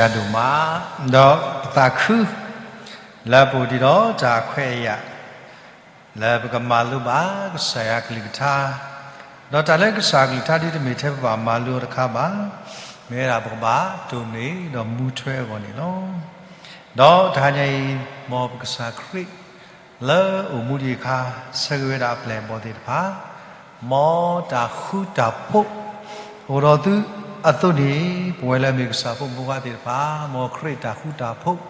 ယၤဒိၣ်မး, ဒီးပသးခု လၢပအိၣ်ဒံးဒီးတၢ်ခွဲးအယာ် လၢပကမၤလိဘၣ်ကစၢ်ယွၤကလုၢ်ကထါ, ဒီးတၢ်လၢကစၢ်ကလုၢ်ကထါဒ်တမ့ၢ်ထဲပဘၣ်မၤလိအီၤတခါဘၣ်, မ့ၢ်ဝဲဒၣ်ပကဘၣ်ဒိးန့ၢ်ဒီးမူထွဲအဂီၢ်န့ၣ်လီၤ. ဒီးတဟါညါအံၤ မ်ပကစၢ်ခရံာ် လၢအိၣ်မူဒံးအခါ ဆၢဂ့ၤဝဲဒၣ်အပျဲၢ်အဘီၣ်သ့ၣ်တဖၣ်, မ်တၢ်ဃူတၢ်ဖိး အိၣ်ဒီးသုအသိးန့ၣ်, ပဝဲလၢမ့ၢ်ကစၢ်ဖိမုၣ်ဖိခွါသ့ၣ်တဖၣ် မ်ခရံာ်တၢ်ဃူတၢ်ဖိး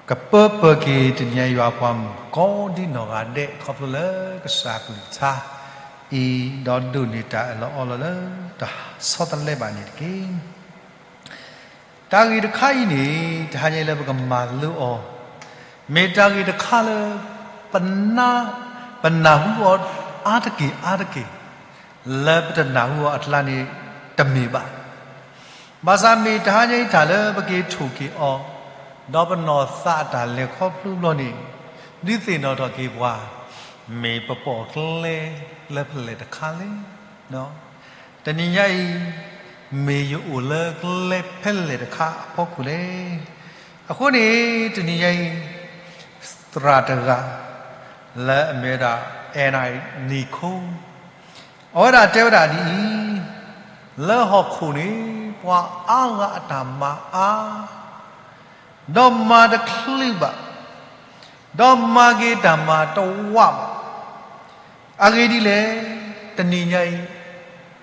ကပၢပၢက့ၤတနံၤညါအံၤယွၤအပှၤမုၣ်ကိးဒ်နီၢ်ဂၤဒဲး ခီဖျိလၢကစၢ်ကလုၢ်ကထါအံၤ ဒီးဒိးန့ၢ်တၢ်အၢၣ်လီၤအီလီၤလၢတၢ်ဆီတလဲဘၣ်န့ၣ်တက့ၢ်. တၢ်ဂ့ၢ်တခါအံၤန့ၣ် တဟါညါအံၤလၢပကမၤလိအီၤ, မ့ၢ်တၢ်ဂ့ၢ်တခါလၢ ပနၢ်, ပနၢ်ဟူအီၤအါတက့ၢ်အါတက့ၢ်, လၢပတနၢ်ဟူအီၤအကျါန့ၣ်တမ့ၢ်ဘၣ်. ဘၣ်ဆၣ်မ့ၢ်တဟါညါအံၤတၢ်လၢပက့ၤထိၣ်က့ၤအီၤ, ဒီးပနီၢ်သးအတၢ်လဲၤခီဖျိဘျီန့ၣ်, ဒုးသ့ၣ်နီၣ်ထီၣ်က့ၤပှၤ, မ့ၢ်ပပိာ်ကျဲလၢဖဲလဲၣ်တခါလဲၣ်. တနံၤညါအံၤ မ့ၢ်ယအိၣ်လၢကျဲဖဲလဲၣ်တခါအဖီခိၣ်လဲၣ်. အဃိန့ၣ် တနံၤညါအံၤ သရၣ်တဂၤ လၢအမ့ၢ်ဝဲဒၣ် Anna Nicole အဝဲဒၣ်တဲဝဲဒၣ်ဒ်အံၤ, လၢဟီၣ်ခိၣ်န့ၣ် ပှၤအါဂၤအတၢ်မၤအါ ဒီးမၤတချုးဘၣ်, ဒီးမၤက့ၤတၢ်မၤတဝးဘၣ်. အဂ့ၢ်ဒ်လဲၣ်, တနံၤညါအံၤ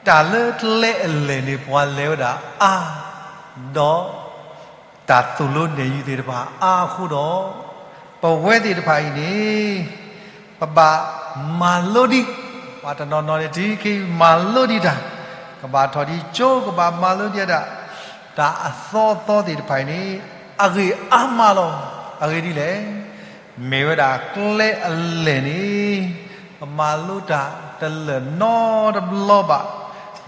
တၢ်လၢကျဲအလဲၢ်န့ၣ် ပှၤလဲၤဝဲဒၣ်အါ, ဒီးတၢ်သိၣ်လိနဲၣ်ယုၤသ့ၣ်တဖၣ်အါအဃိဒီး, ပဝဲသ့ၣ်တဖၣ်အံၤန့ၣ် ပဘၣ်မၤလိဒံး, ပှၤတနီၤနီၤန့ၣ် တဟံးက့ၤမၤလိဒံးတၢ်, ကဘၣ်ထီၣ်ဒံးကၠိ ကဘၣ်မၤလိဒံးတၢ်, တၢ်အသီအသီသ့ၣ်တဖၣ်အံၤန့ၣ် အဂ့ၢ်အါမးလီၤ. အဂ့ၢ်ဒ်လဲၣ်, မ့ၢ်ဝဲဒၣ်ကျဲအလဲၢ်န့ၣ် ပမၤလိတၢ်တလၢာ်နီတဘျီဘၣ်,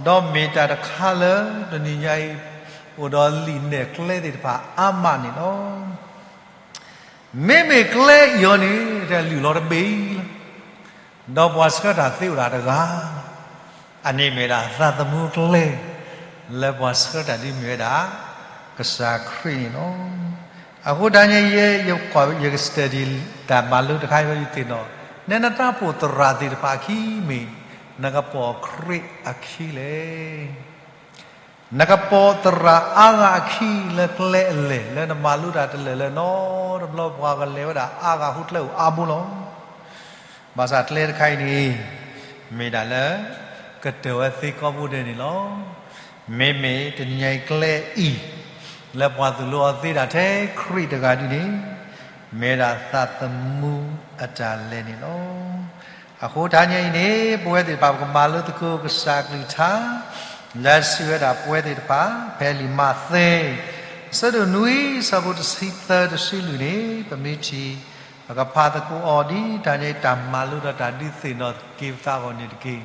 ဒီးမ့ၢ်တၢ်တခါလၢတနံၤညါအံၤ အိၣ်ဒီးလံာ်နဲၣ်ကျဲသ့ၣ်တဖၣ်အါမးန့ၣ်လီၤ. မ့မ့ၢ်ကျဲအံၤအီၤန့ၣ် တၢ်လုၢ်လီၤတဘ့ၣ်လီၤ. ဒီးပှၤဆှၢတၢ်သ့အိၣ်ဒၣ်တဂၤ, အန့ၣ်မ့ၢ်ဒၣ်သးသမူကျဲ လၢပှၤဆှၢတၢ်ဒ်မ့ၢ်ဝဲဒၣ် ကစၢ်ခရံာ်န့ၣ်လီၤ. အဃိတဟါညါအံၤ ယက study တၢ်မၤလိတခါအံၤ ယသ့ၣ်နီၣ်, နဲနတၢ်ပိာ်သရၣ်သ့ၣ်တဖၣ်အခံမ့ၢ် နကပိာ်ခရံာ်အခံလဲၣ်. နကပိာ်သရၣ်အါဂၤအခံလၢကျဲအလဲၢ် လၢနမၤလိတၢ်တလၢာ်လၢနီတဘျီ ပှၤကလဲၤဝဲဒၣ်အါဂၤဟူးကျဲအိၣ်အါဘိလီၤ. ဘၣ်ဆၣ်ကျဲတခါအံၤန့ၣ် မ့ၢ်ဒၣ်လၢ ကတၢၢ်ဝဲသ့ကိးဘိဒဲးန့ၣ်လီၤ. မ့မ့ၢ်တနံၤညါအံၤကျဲအံၤ လၢပှၤသိၣ်လိအီၤသ့ဒၣ်ထဲခရံာ်တဂၤဒ်န့ၣ် မ့ၢ်ဒၣ်သးသမူအတၢ်လဲၤန့ၣ်လီၤ. အဃိတဟါညါအံၤန့ၣ် ပဝဲသ့ၣ်တဖၣ် ပကမၤလိသကိးကစၢ်ကလုၢ်ကထါ လၢစံးဝဲဒၣ်ပဝဲသ့ၣ်တဖၣ် ဖဲလံာ်မးသဲ အဆၢဒိၣ်နွံ အဆၢဖိတဆံသၢတဆံလွံၢ်န့ၣ် ပမ့ၢ်ထံၣ် ပကဖးသကိးအီၤဒ်တၢ်ညါအံၤ တၢ်မၤလိဒီးတၢ်ဒုးသ့ၣ်နီၣ်က့ၤပသးအဂီၢ်န့ၣ်တက့ၢ်.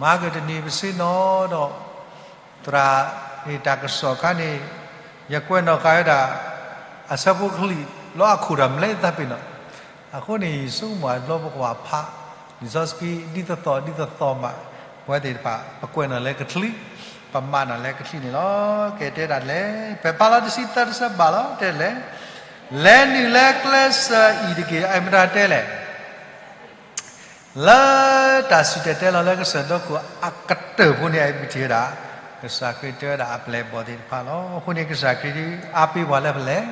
မၤကတနံၤပဆ့ၣ်နီၤဒီး သရၣ်န့ၣ်တၢ်ကစီၣ်အခါန့ၣ် ယကွဲးနီၣ်ဃာ်ဝဲဒၣ် အဆၢဖိချံး လၢအခိၣ်ဒီးမလဲသးပ့ၤနီၣ်. အဃိန့ၣ် ယဆိကမိၣ်အဘျီပကဘၣ်ဖး လံာ်စီဆှံဒ်သိးသိးဒ်သိးသိးမး ပဝဲသ့ၣ်တဖၣ် ပကွဲးနီၣ်လၢကချံး ပမၤနီၣ်လၢကချံးန့ၣ်လီၤ. ကဲတဲဒၣ်လဲၣ် ဖဲဖးလီၤတဆံသၢတဆၢဘၣ်လီၤ တဲလဲၣ် လဲၤနုာ်လၢကျဲစၢၤအံၤတက့ၢ်. အအံၤမတၤတဲလဲၣ် လၢတၢ်စံၣ်တဲၤတဲလီၤလၢကစၢၢ်ဒီခိၣ်အကတၢၢ်ဖိန့ၣ် အအံၤပထံၣ်ဝဲဒၣ် ကစၢ်ခရံာ်တဲဝဲဒၣ်အပျဲၢ်အဘီၣ်သ့ၣ်တဖၣ်လီၤ. အဃိန့ၣ် ကစၢ်ခရံာ်ဒ်အါပ့ၤပှၤလၢဖဲလဲၣ်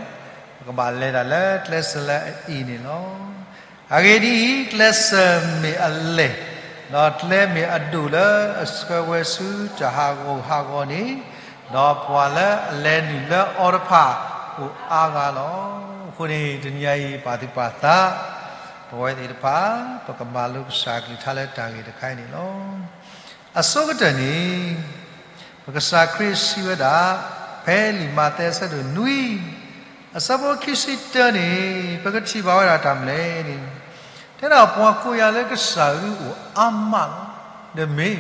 ပကဘၣ်လဲၤဒၣ်လၢကျဲစၢၤလၢအအံၤန့ၣ်လီၤ. အဂ့ၢ်ဒ်အံၤ, ကျဲစၢၤမ့ၢ်အလဲၢ်, ဒီးကျဲမ့ၢ်အဒိၣ်လၢအဆှၢဝဲဆူတၢ်ဟးဂူာ်ဟးဂီၤန့ၣ်, ဒီးပှၤလၢအလဲၤနုာ်လၢအီၤတဖၣ်အိၣ်အါဂၤလီၤ. အဃိန့ၣ် တနံၤညါအံၤ ပှၤသ့ၣ်ပှၤသး ပဝဲသ့ၣ်တဖၣ် ပကမၤလိကစၢ်ကလုၢ်ကထါလၢတၢ်ဂ့ၢ်တခါအံၤန့ၣ်လီၤ. အဆိကတၢၢ်န့ၣ် ပကစၢ်ခရံာ်စံးဝဲဒၣ် ဖဲလံာ်မးသဲအဆၢဒိၣ်နွံ အဆၢဖိခံဆံတၢန့ၣ် ပကထံၣ်ဘၣ်ဝဲဒၣ်တၢ်မနုၤလဲၣ်န့ၣ်, တဲဒၣ်ပှၤကိးယၤလၢကစၢ်အံၤအိၣ်အါမးလီၤ. ဒီးမ့ၢ်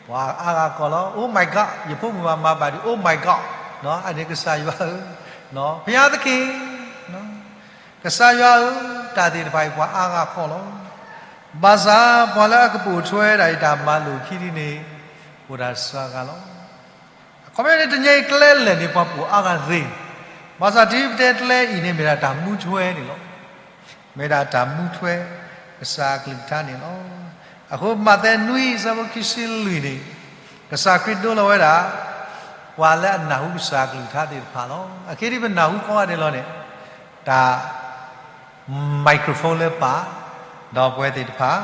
ပှၤအါဂၤကိးလီၤ Oh my God, ယဖိမုၣ်ဘၣ်မၤဘၣ်ဒ် Oh my God, အန့ၣ်ကစၢ်ယွၤဧၢ, ဘုရားသခင်, ကစၢ်ယွၤဧၢ, တၢ်သ့ၣ်တဖၣ်အံၤပှၤအါဂၤကိးလီၤ. ဘၣ်ဆၣ်ပှၤလၢအကပိာ်ထွဲဒၣ်အံၤတၢ်မၤလိာ်ခံဒ်န့ၣ် အိၣ်ဒၣ်စှၤဂၤလီၤ. အဝဲန့ၣ်တနံၤအံၤကျဲလဲၣ်န့ၣ် ပှၤပိာ်အါဂၤသ့, ဘၣ်ဆၣ်တုၤပတဲကျဲအံၤန့ၣ် မ့ၢ်ဒၣ်တၢ်မူထွဲန့ၣ်လီၤ. မ့ၢ်ဒၣ်တၢ်မူထွဲ ကစၢ်အကလုၢ်ကထါန့ၣ်လီၤ. အဃိမးသဲနွံအဆၢဖိခံဆံလွံၢ်န့ၣ် ကစၢ်ခရံာ်ဒိလီၤဝဲဒၣ် ပှၤလၢအနၢ်ဟူကစၢ်အကလုၢ်ကထါသ့ၣ်တဖၣ်လီၤ. အခဲဒ်ပနၢ်ဟူကိးဂၤဒဲးလီၤန့ၣ် တၢ် microphone လၢပာ်, ဒီးပဝဲသ့ၣ်တဖၣ်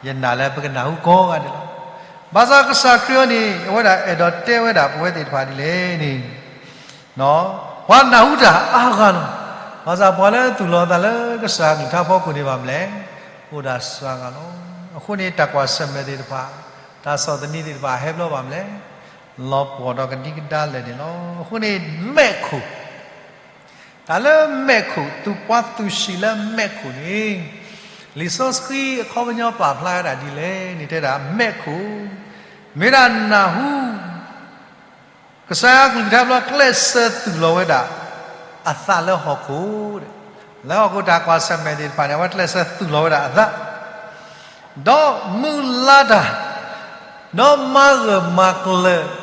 ယနာ်လၢပကနၢ်ဟူကိးဂၤဒဲးလီၤ. ဘၣ်ဆၣ်ကစၢ်ခရံာ်အံၤန့ၣ် အဝဲဒၣ်အဲၣ်ဒိးတဲဝဲဒၣ်ပဝဲသ့ၣ်တဖၣ်ဒ်လဲၣ်န့ၣ် ပှၤနၢ်ဟူတၢ်အါဂၤလီၤ. ဘၣ်ဆၣ်ပှၤလၢသူၣ်လီၤအသးလၢကစၢ်အကလုၢ်ကထါအဖီခိၣ်န့ၣ်ဘၣ်မနုၤလဲၣ်, အိၣ်ဒၣ်စှၤဂၤလီၤ. အဃိန့ၣ်တၢ်ကွၢ်ဆၢၣ်မဲာ်သ့ၣ်တဖၣ်, တၢ်ဆီၣ်သနံးသ့ၣ်တဖၣ်ဟဲဘျီဘၣ်မနုၤလဲၣ်, လီၤပှီၢ်ဒီးကဒံကဒါလဲၣ်န့ၣ်လီၤ. အဃိန့ၣ်မဲးခိၣ် တၢ်လၢမဲးခိၣ် သူၣ်ပှၤသူၣ်ဆံးလၢမဲးခိၣ်န့ၣ် လံာ်စီဆှံအခီပညီပာ်ဖျါဝဲဒၣ်ဒ်လဲၣ်န့ၣ် တဲဒၣ်မဲးခိၣ် မ့ၢ်ဒၣ်နၢ်ဟူ ကစၢ်ယွၤကလုၢ်ကထါဘျီ ကျဲးစၢးသူၣ်လီၤဝဲဒၣ်အသးလၢဟီၣ်ခိၣ်, လၢဟီၣ်ခိၣ်တၢ်ကွၢ်ဆၢၣ်မဲာ်သ့ၣ်တဖၣ်န့ၣ် အဝဲကျဲးစၢးသူၣ်လီၤဝဲဒၣ်အသး ဒီးမုၢ်လၢ်တၢ်, ဒီးမၤဂၢၢ်မၤကျၢၤ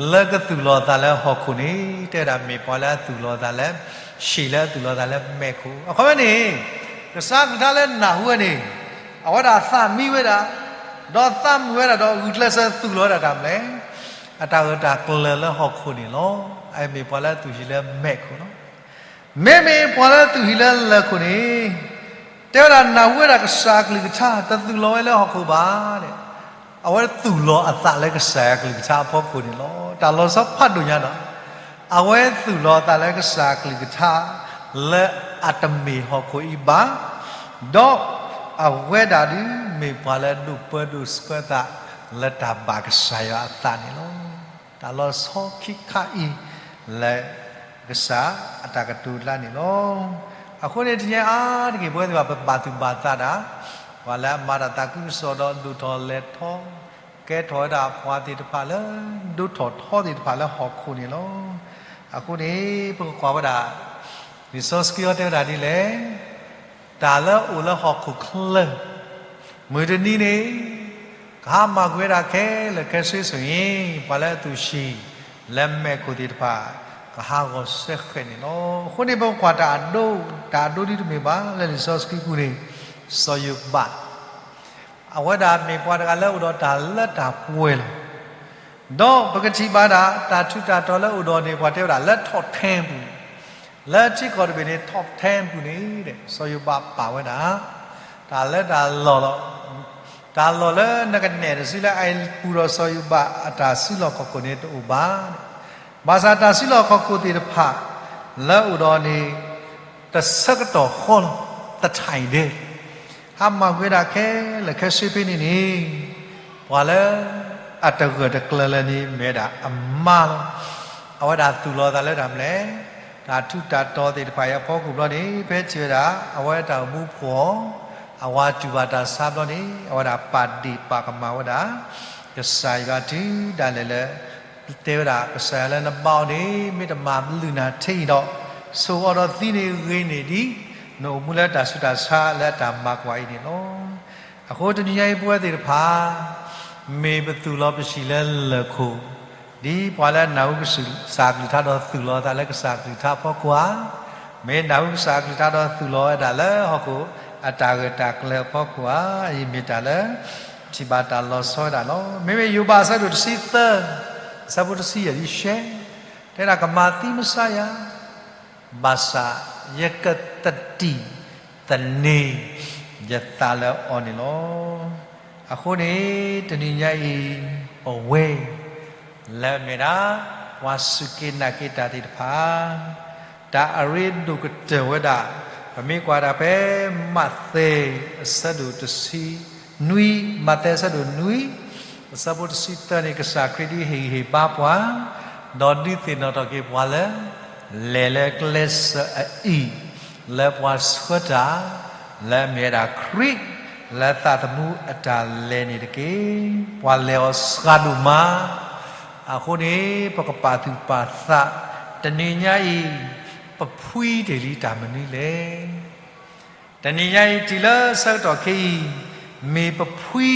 လၢကသူၣ်လီၤအသးလၢဟီၣ်ခိၣ်န့ၣ် တဲဝဲဒၣ်မ့ၢ်ပှၤလၢအသူၣ်လီၤအသးလၢ ဆံးလၢအသူၣ်လီၤအသးလၢမဲးခိၣ်. အခီပညီန့ၣ် ကစၢ်ကလုၢ်ကထါလၢနၢ်ဟူဝဲန့ၣ် အဝဲဒၣ်သးမံဝဲဒၣ်, ဒီးသးမုာ်ဝဲဒၣ်ဒီးဂုာ်ကျဲးစၢးသူၣ်လီၤဝဲဒၣ်တၢ်မနုၤလဲၣ်, အတၢ်ဂၢၢ်တၢ်ကျၢၤလၢဟီၣ်ခိၣ်န့ၣ်လီၤ. အမ့ၢ်ပှၤလၢအသူၣ်ဟံၣ်လၢမဲးခိၣ်လီၤ. မ့မ့ၢ်ပှၤလၢအသူၣ်ဟံၣ်လၢလၢၢ်ခိၣ်န့ၣ် တဲဝဲဒၣ်နၢ်ဟူဝဲဒၣ်ကစၢ်အကလုၢ်ကထါ တသူၣ်လီၤဝဲလၢဟီၣ်ခိၣ်ဘၣ်န့ၣ်, အဝဲသူၣ်လီၤအသးလၢကစၢ်အကလုၢ်ကထါအဖီခိၣ်န့ၣ်လီၤ. တၢ်လီၤဆီဖးဒိၣ်ညါဒီး အဝဲသူၣ်လီၤအသးလၢကစၢ်အကလုၢ်ကထါ လၢအတမ့ၢ်ဟီၣ်ခိၣ်အံၤဘၣ်, ဒီးအဝဲဒၣ်ဒုးမ့ၢ်ပှၤလၢအဒိၣ်ပၢဒိၣ်ဆှၢသး လၢတၢ်ဘၣ်ကစၢ်ယွၤအသးန့ၣ်လီၤ. တၢ်လီၤဆီခံခါအံၤ လၢကစၢ်အတၢ်ကတိၤကျါန့ၣ်လီၤ. အဃိန့ၣ် တနံၤအါတက့ၢ် ပဝဲသ့ၣ်ဘၣ်ပဘၣ်သူၣ်ဘၣ်သးတၢ်, ပှၤလၢအမၤတၢ်သးခုကစီၣ်ဒီးဒိၣ်ထီၣ်လဲၤထီၣ် ကဲထီၣ်ဝဲဒၣ်ပှၤသ့ၣ်တဖၣ်လၢ ဒိၣ်ထီၣ်ထီသ့ၣ်တဖၣ်လၢဟီၣ်ခိၣ်န့ၣ်လီၤ. အဃိန့ၣ် ပကကွၢ်ဝဲဒၣ် လံာ်စီဆှံတဲဝဲဒၣ်ဒ်လဲၣ်, တၢ်လၢအအိၣ်လၢဟီၣ်ခိၣ်ချၢ မုၢ်တနံၤန့ၣ် ကဟါမၢ်ကွံာ်ဝဲဒၣ်ခဲလၢာ်ခဲဆ့ ဆိုရင် ပှၤလၢအသူၣ်ဆံးလၢမဲးခိၣ်သ့ၣ်တဖၣ် ကဟးဂီၤစဲဃဲးန့ၣ်လီၤ. အဃိန့ၣ် ပကကွၢ်တၢ်အဒိ, တၢ်အဒိဒ်တမ့ၢ်ဘၣ် လၢလံာ်စီဆှံပူၤန့ၣ် စီၤယိၤဘး အဝဲဒၣ်မ့ၢ်ပှၤတဂၤလၢအိၣ်ဒီးတၢ်လၢတၢ်ပှဲၤလီၤ. ဒီးပကထံၣ်ဘၣ်ဒၣ် တၢ်ထူးတၢ်တီၤလၢအိၣ်ဒီးန့ၣ် ပှၤတဲဝဲဒၣ်လၢ top ten ပူၤ, လၢထံကီၢ်တဘ့ၣ်န့ၣ် top ten ပူၤန့ၣ် စီၤယိၤဘးပာ်ဝဲဒၣ် တၢ်လၢတၢ်လီၢ်လီၤ. တၢ်လီၢ်လၢနကနဲၣ်တစုလၢအပူၤဒီးစီၤယိၤဘးအတၢ်စုလီၢ်ခီၣ်ခိၣ်န့ၣ် တအိၣ်ဘၣ်. ဘၣ်ဆၣ်တၢ်စုလီၢ်ခီၣ်ခိၣ်သ့ၣ်တဖၣ် လၢအိၣ်ဒီးန့ၣ် တဆၢကတီၢ်ဃီလီၤ, တထံၣ်ဒဲး ဟါမၢ်ကွံာ်ဝဲဒၣ်ခဲလၢာ်ခဲဆ့ဖဲန့ၣ်န့ၣ် ပှၤလၢအတဂၢၢ်တကျၢၤလၢၤန့ၣ် မ့ၢ်ဝဲဒၣ်အမါလီၤ. အဝဲဒၣ်သူၣ်လီၤအသးလၢတၢ်မနုၤလဲၣ်, တၢ်ထူးတၢ်တီၤသ့ၣ်တဖၣ်အံၤအဖီခိၣ်ဘျီန့ၣ် ဖဲထံၣ်ဝဲဒၣ် အဝဲတၢ်အိၣ်မူဖှီၣ် အဝၤတူၢ်ဘၣ်တၢ်ဆါဘျီန့ၣ် အဝဲဒၣ်ပာ်ဒ့ၣ်ပာ်ကမၣ်ဝဲဒၣ် ကစၢ်ယွၤတုၤဒၣ်လဲာ်လၢ တဲဝဲဒၣ် ကစၢ်ယွၤလၢနဘါအီၤန့ၣ် မ့ၢ်တမၤလုၢ်နၤထဲအံၤဒီး ဆိၣ်အီၤဒီးသံန့ၣ်ဂ့ၤန့ၢ်ဒံး နအိၣ်မူလၢတၢ်ဆူးတၢ်ဆါလၢအတၢ်မၤကွၢ်အံၤန့ၣ်လီၤ. အဃိတနံၤညါအံၤပဝဲသ့ၣ်တဖၣ် မ့ၢ်ပသူၣ်လီၤပဆံးလၢလၢၢ်ခိၣ် ဒ်ပှၤလၢအနၢ်ဟူကစၢ်အကလုၢ်ကထါဒီးသူၣ်လီၤအသးလၢကစၢ်အကလုၢ်ကထါအဖီခိၣ်ဧါ, မ့ၢ်နၢ်ဟူကစၢ်အကလုၢ်ကထါဒီးသူၣ်လီၤဝဲဒၣ်လၢဟီၣ်ခိၣ်အတၢ်ဂၢၢ်တၢ်ကျၢၤအဖီခိၣ်ဧါ, အံၤမ့ၢ်တၢ်လၢ ထံၣ်ဘၣ်တၢ်လီၤဆီဝဲဒၣ်လီၤ. မ့မ့ၢ်ယိၤဘးအဆၢဒိၣ်တဆံသၢ အဆၢဖိတဆံယဲၢ်ဒ်ရှဲ, တဲဒၣ်ကမၤသံမဆါယၤ, ဘၣ်ဆၣ်ယကသတံၣ်သန့ၤယသးလၢအီၤန့ၣ်လီၤ. အဃိန့ၣ် တနံၤညါအံၤ ပဝဲ လၢအမ့ၢ်ဒၣ် ပှၤစူၢ်က့ၤနာ်က့ၤတၢ်သ့ၣ်တဖၣ် တၢ်အရ့ဒိၣ်ကတၢၢ်ဝဲဒၣ် ပမ့ၢ်ကွၢ်ဒၣ်ဖဲ မးသဲအဆၢဒိၣ်တဆံနွံ, မးသဲအဆၢဒိၣ်နွံ အဆၢဖိတဆံသၢန့ၣ် ကစၢ်ခရံာ်ဒုးဟ့ၣ်ဂံၢ်ဟ့ၣ်ဘါပှၤ, ဒီးဒုးသ့ၣ်နီၣ်ထီၣ်က့ၤပှၤလၢ လဲၤလၢကျဲစၢၤအအံၤ လၢပှၤဆှၢတၢ် လၢအမ့ၢ်ဝဲဒၣ်ခရံာ် လၢသးသမူအတၢ်လဲၤန့ၣ်တက့ၢ်. ပှၤလဲၤအီၤစှၤဒိၣ်မး, အဃိန့ၣ် ပကပာ်သူၣ်ပာ်သး တနံၤညါအံၤ ပဖှံတ့ၢ်လံတၢ်မနုၤလဲၣ်. တနံၤညါအံၤတုၤလၢဆၢကတီၢ်ခဲအံၤ မ့ၢ်ပဖှံ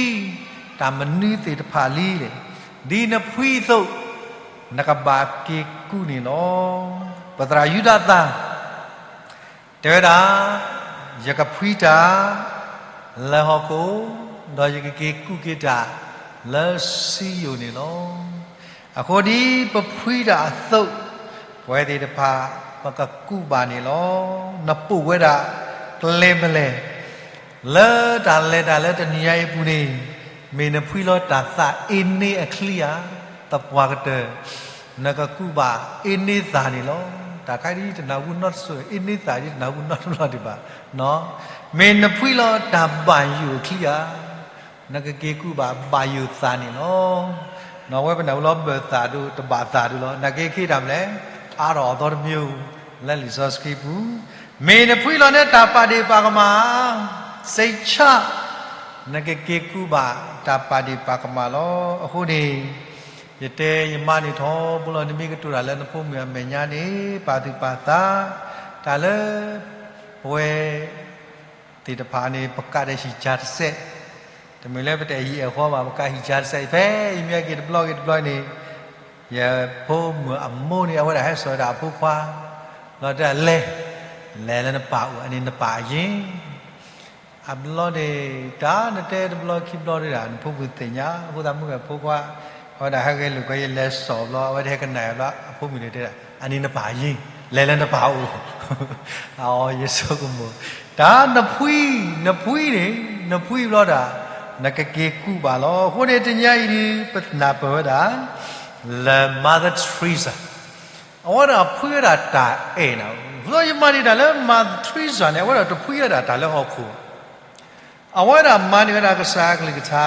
တၢ်မနုၤသ့ၣ်တဖၣ်လံလဲၣ်. ဒ်နဖှံအသိး နကဘၣ်က့ၤကူးန့ၣ်လီၤ. ပသရၣ်ယူဒၤသၢ တဲဝဲဒၣ်, ယကဖှံတၢ်လၢဟီၣ်ခိၣ်, ဒီးယကက့ၤကူးက့ၤတၢ်လၢစံယိၣ်န့ၣ်လီၤ. အဃိဒ်ပဖှံတၢ်အသိး, ပဝဲသ့ၣ်တဖၣ် ပကကူးဘၣ်န့ၣ်လီၤ. နပိာ်ဝဲဒၣ်ကျဲမလဲၣ် လၢတၢ်လဲၤတၢ်လၢတနံၤညါအံၤအပူၤန့ၣ်, မ့ၢ်နဖှံလီၤတၢ်သးအ့န့အချံဧါ, သပှၢ်ကတၢၢ် နကကူးဘၣ်အ့န့သၣ်န့ၣ်လီၤ. တၢ်ခါဒ်တနၢ်ဟူနီတစိၤ, အ့န့သၣ်ဒ်တနၢ်ဟူနီတဘျီဒံးဘၣ်. မ့ၢ်နဖှံလီၤတၢ်ဘၣ်ယိၣ်အချံဧါ, နကက့ၤကူးဘၣ်ဘၣ်ယိၣ်သၣ်န့ၣ်လီၤ. အဝဲပနၢ်ဟူလီၤဘၢၣ်သၣ်ဒိၣ် တဘၣ်သၣ်ဒိၣ်လီၤ. နာ်က့ခ့တၢ်မလဲၣ်, အါထီၣ်အသီတမံၤ လၢလံာ်စီဆှံပူၤ, မ့ၢ်နဖှံလီၤန့ၢ်တၢ်ပာ်ဒ့ၣ်ပာ်ကမၣ်, စိတ်ချ, နကက့ၤကူးဘၣ်တၢ်ပာ်ဒ့ၣ်ပာ်ကမၣ်လီၤ. အဃိန့ၣ် ယတဲယမါန့ၣ်ထီဘိလီၤ, နမ့ၢ်ကတိၤတၢ်လၢနဖိမုၣ်အမဲာ်ညါန့ၣ် ပာ်သူၣ်ပာ်သး, တၢ်လၢ ပဝဲ သ့ၣ်တဖၣ်န့ၣ် ပကးဒီးဟံၣ်ကၢတစဲး, တမ့ၢ်လၢပတအဲၣ်ဟံၣ်အဲၣ်ဃီဘၣ်, ပကးဟံၣ်ကၢတစဲး, ဖဲယမ့ၢ်က့ၤတဘျီက့ၤတဘျီန့ၣ်, ယဖိမုၣ်အမိၢ်န့ၣ် အဝဲဒၣ်ဟဲစိာ်ဝဲဒၣ်အဖိခွါ, လီၤတဲလဲၤ, လဲၤလၢနပၢ်အိၣ်, အန့ၣ်နပၢ်အယ့ၢ် အဘျီန့ၣ် တၢ်နတဲတဘျီခံဘျီဒၣ် နဖိမုၣ်သ့ၣ်ညါ, အဃိသတးမုၣ်ဂဲၤဖိခွါ, အဝဲဒၣ်ဟဲဂဲၤလိာ်ကွဲ ယလဲၤစိာ်ဘျီ အဝဲတဟဲကနၣ်ဘျီ အဖိမုၣ်န့ၣ်တဲဒၣ် အန့ၣ်နပၢ်ယ့ၢ်, လဲၤလၢနပၢ်အိၣ်, အအီ ယဆိကမိၣ်, တၢ်နဖှံ, နဖှံန့ၣ်, နဖှံဘျီဒၣ်, နကက့ၤကူးဘၣ်လီၤ. အဃိန့ၣ်တနံၤအံၤဒ် ပနၢ်ပၢၢ်ဝဲဒၣ်, လၢ Mother Teresa အဝဲဒၣ်ဖှံဝဲဒၣ်တၢ်အဲၣ်နၤ, ဘျီယမၤန့ၢ်တၢ်လၢ Mother Teresa န့ၣ် အဝဲဒၣ်တဖှံဝဲဒၣ်တၢ်လၢဟီၣ်ခိၣ်, အဝဲဒၣ်မၤန့ၢ်ဝဲဒၣ်ကစၢ်အကလုၢ်ကထါ,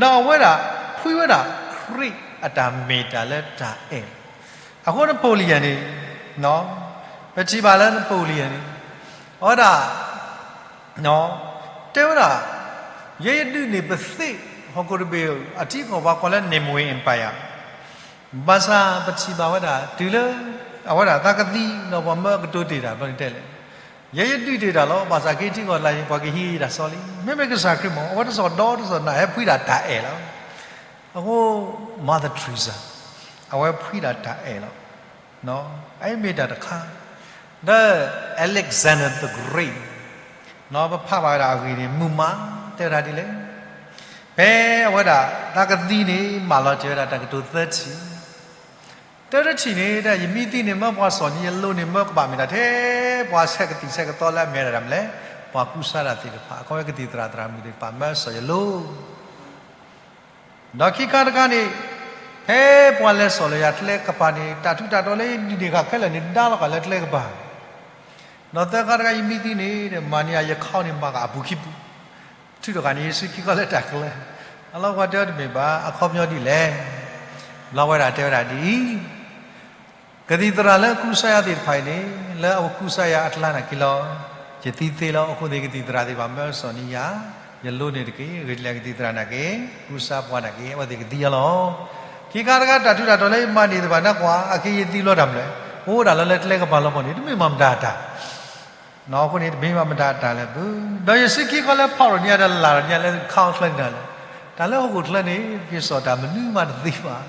ဒီးအဝဲဒၣ်ဖှံဝဲဒၣ်ခရံာ်အတၢ်မ့ၢ်တၢ်လၢတၢ်အဲၣ်, အဃိ Napoleon န့ၣ်, ပထံၣ်ဘၣ်လၢ Napoleon န့ၣ်, အဝဲဒၣ် တဲဝဲဒၣ်, ယဲယဒုးန့ၢ်ပသ့ၣ်ဟီၣ်ခိၣ်တဘ့ၣ်အထံအကီၢ် ပှၤကိးလၢ Nimwe Empire, ဘၣ်ဆၣ်ပထံၣ်ဘၣ်ဝဲဒၣ် တုၤလၢအဝဲဒၣ်သးကသံ ဒီးပှၤမၢကတိၤတ့ၢ်တၢ်ဘျီန့ၣ်တဲလဲၣ်, ယဲယဒုးတ့ၢ်တၢ်လီၤ, ဘၣ်ဆၣ်က့ၤထံကီၢ်တလၢ်အံၤ ပှၤကဟံးတၢ်စီလံ, မ့မ့ၢ်ကစၢ်ခရံာ်မ့ၢ် အဝဲတစီၣ်ဒီတစီၣ်နၢ်ဟဲဖှံဒၣ်တၢ်အဲၣ်လီၤ. အဃိ Mother Teresa အဝဲဖှံဒၣ်တၢ်အဲၣ်လီၤ. အအံၤမ့ၢ်တၢ်တခါ, ဒီး Alexander the Great ပဖးဘၣ်ဝဲဒၣ်အဂ့ၢ်န့ၣ် မုၢ်မး တဲဝဲဒၣ်ဒ်လဲၣ်, ဖဲအဝဲဒၣ်သးကသံန့ၣ် မၢလီၤစၢၤဝဲဒၣ်တၢ်ကတိၤသၢထံၣ်, တၢတထံၣ်န့ၣ် တၢ်ယမံသံန့ၣ် မၢပှၤစီၣ်န့ၣ် ယလိၤန့ၣ် မၢကဘၣ်မ့ၢ်တၢ်ထဲ ပှၤဆဲးကသံၣ်ဆဲးကသီလၢအမ့ၢ်ဒၣ်မလဲၣ်, ပှၤကူစါဒၣ်သ့ၣ်တဖၣ် အခီဝဲကသံၣ်သရၣ်သရၣ်မုၣ်သ့ၣ်တဖၣ် မၢစီၣ်ယလိၤ ဒီးခံခါတခါန့ၣ်, ဖဲပှၤလဲၤစိာ်လၢယၤကျဲကပၤန့ၣ် တၢ်ထူးတၢ်တီၤလၢယဒုးန့ၢ်ဃာ်ခဲလၢာ်န့ၣ် ဒါလီၤဃာ်လၢကျဲကပၤ, ဒီးသၢခါတခါယမံသံန့ၣ် မၤန့ၢ်ယၤယခီန့ၣ် မၤဃာ်အပူၤခံပူၤ, ထုးထီၣ်ဃာ်န့ၣ် ယစုခံခီလၢတၢ်ကျဲ, အလီၢ်ပှၤတဲအီၤတမ့ၢ်ဘၣ် အခီပညီဒ်လဲၣ်, ဘျီဝဲဒၣ်တဲဝဲဒၣ်ဒ်အံၤ ကသံၣ်သရၣ်လၢအကူစါယၤသ့ၣ်တဖၣ်အံၤန့ၣ် လၢအကူစါယၤအကျါနာ်က့လီၤ. ယသံသ့လီၤ. အဃိန့ၣ် ကသံၣ်သရၣ်သ့ၣ်တဖၣ်မၢစီၣ်န့ၢ်ယၤ, ယလိၤန့ၣ်တက့ၢ်. ဂ့ၤလၢကသံၣ်သရၣ်နာ်က့, ကူစါပှၤနာ်က့, အဝဲသ့ၣ်ကသံအီၤလီၤ. ခံခါတခါတၢ်ထူးတၢ်တီၤလၢယမၤန့ၢ်သ့ၣ်တဖၣ်န့ၣ်ကွၢ်, အခဲအံၤယသံဘျီတၢ်မနုၤလဲၣ်, အိၣ်ဒၣ်လၢကျဲကပၤလီၤမၢ်န့ၣ် တမ့ၢ်မၤမတၤတၢ် အဃိန့ၣ် တမ့ၢ်ဘၣ်မတၤတၢ်လၢၤဘၣ်. ဒီးယစုခံခီလၢဖီၣ်ရိၤန့ၣ် တၢ်လၢ်ဒီးန့ၣ်လၢခီချၢန့ၣ်လၢၤ, တၢ်လၢဟီၣ်ခိၣ်ချၢန့ၣ် က့ၤစိာ်တၢ်မနုၤမးတသ့ဘၣ်.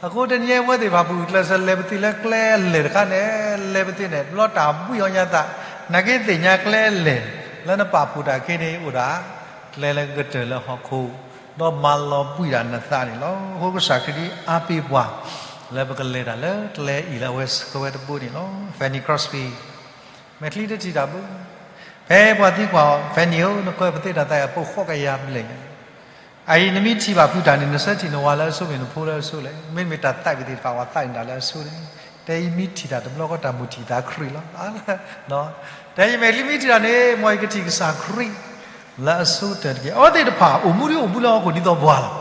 အဃိတနံၤအံၤ ပဝဲသ့ၣ်တဖၣ်ပဂုာ်ကျဲးစၢးလဲၤပသ့ၣ်လၢကျဲအလဲၢ်တခါန့ၣ်, လဲၤပသ့ၣ်န့ၣ် ဘျီတၢ်ဘှံးအီၤညါသး, နာ်က့သ့ၣ်ညါကျဲအလဲၢ်, လၢနပာ်ဖှိၣ်တၢ်ခဲအံၤန့ၣ် အိၣ်ဒၣ်ကျဲလၢကတၢၢ်လၢဟီၣ်ခိၣ်, ဒီးမၤလီၤဘှံးဒၣ်နသးန့ၣ်လီၤ. အဃိကစၢ်ခရံာ်ဒ်အါပ့ၤပှၤ လၢပကလဲၤတၢ်လၢကျဲအံၤလၢအဝဲဆှၢဝဲတဘိန့ၣ်လီၤ. Fanny Crosby မဲာ်ချံတထံၣ်တၢ်ဘၣ်. ဖဲပှၤသံကွၢ်အီၤ Fanny ဧၢ, နကွဲးပသ့ၣ်တၢ်သးအံၤ ပိာ်ဃီကယၤဘျဲၣ်ညါ, အအံၤနမ့ၢ်ထံၣ်ဘၣ်ဖုးတၢ်န့ၣ် နဆၢထံၣ်နဝၤလၢအဆိ မ့ၢ်နဖိလၢအဆိလဲၣ်, မ့တမ့ၢ်တၢ်သးကသ့ၣ်တဖၣ် ပှၤသးက့ၤတၢ်လၢအဆိန့ၣ်, တဲယမ့ၢ်ထံၣ်တၢ်တဘျီဃီ တၢ်မုၢ်ထံၣ်သးခရံာ်လီၤ. တဲယမဲာ်ချံမ့ၢ်ထံၣ်တၢ်န့ၣ် မ်ယကထံၣ်ကစၢ်ခရံာ် လၢအဆိတၢ်တက့ၢ်. အဝဲသ့ၣ်တဖၣ် အိၣ်မူဒ်အိၣ်မူလၢဟီၣ်ခိၣ်ဒ်သိးပှၤလီၤ.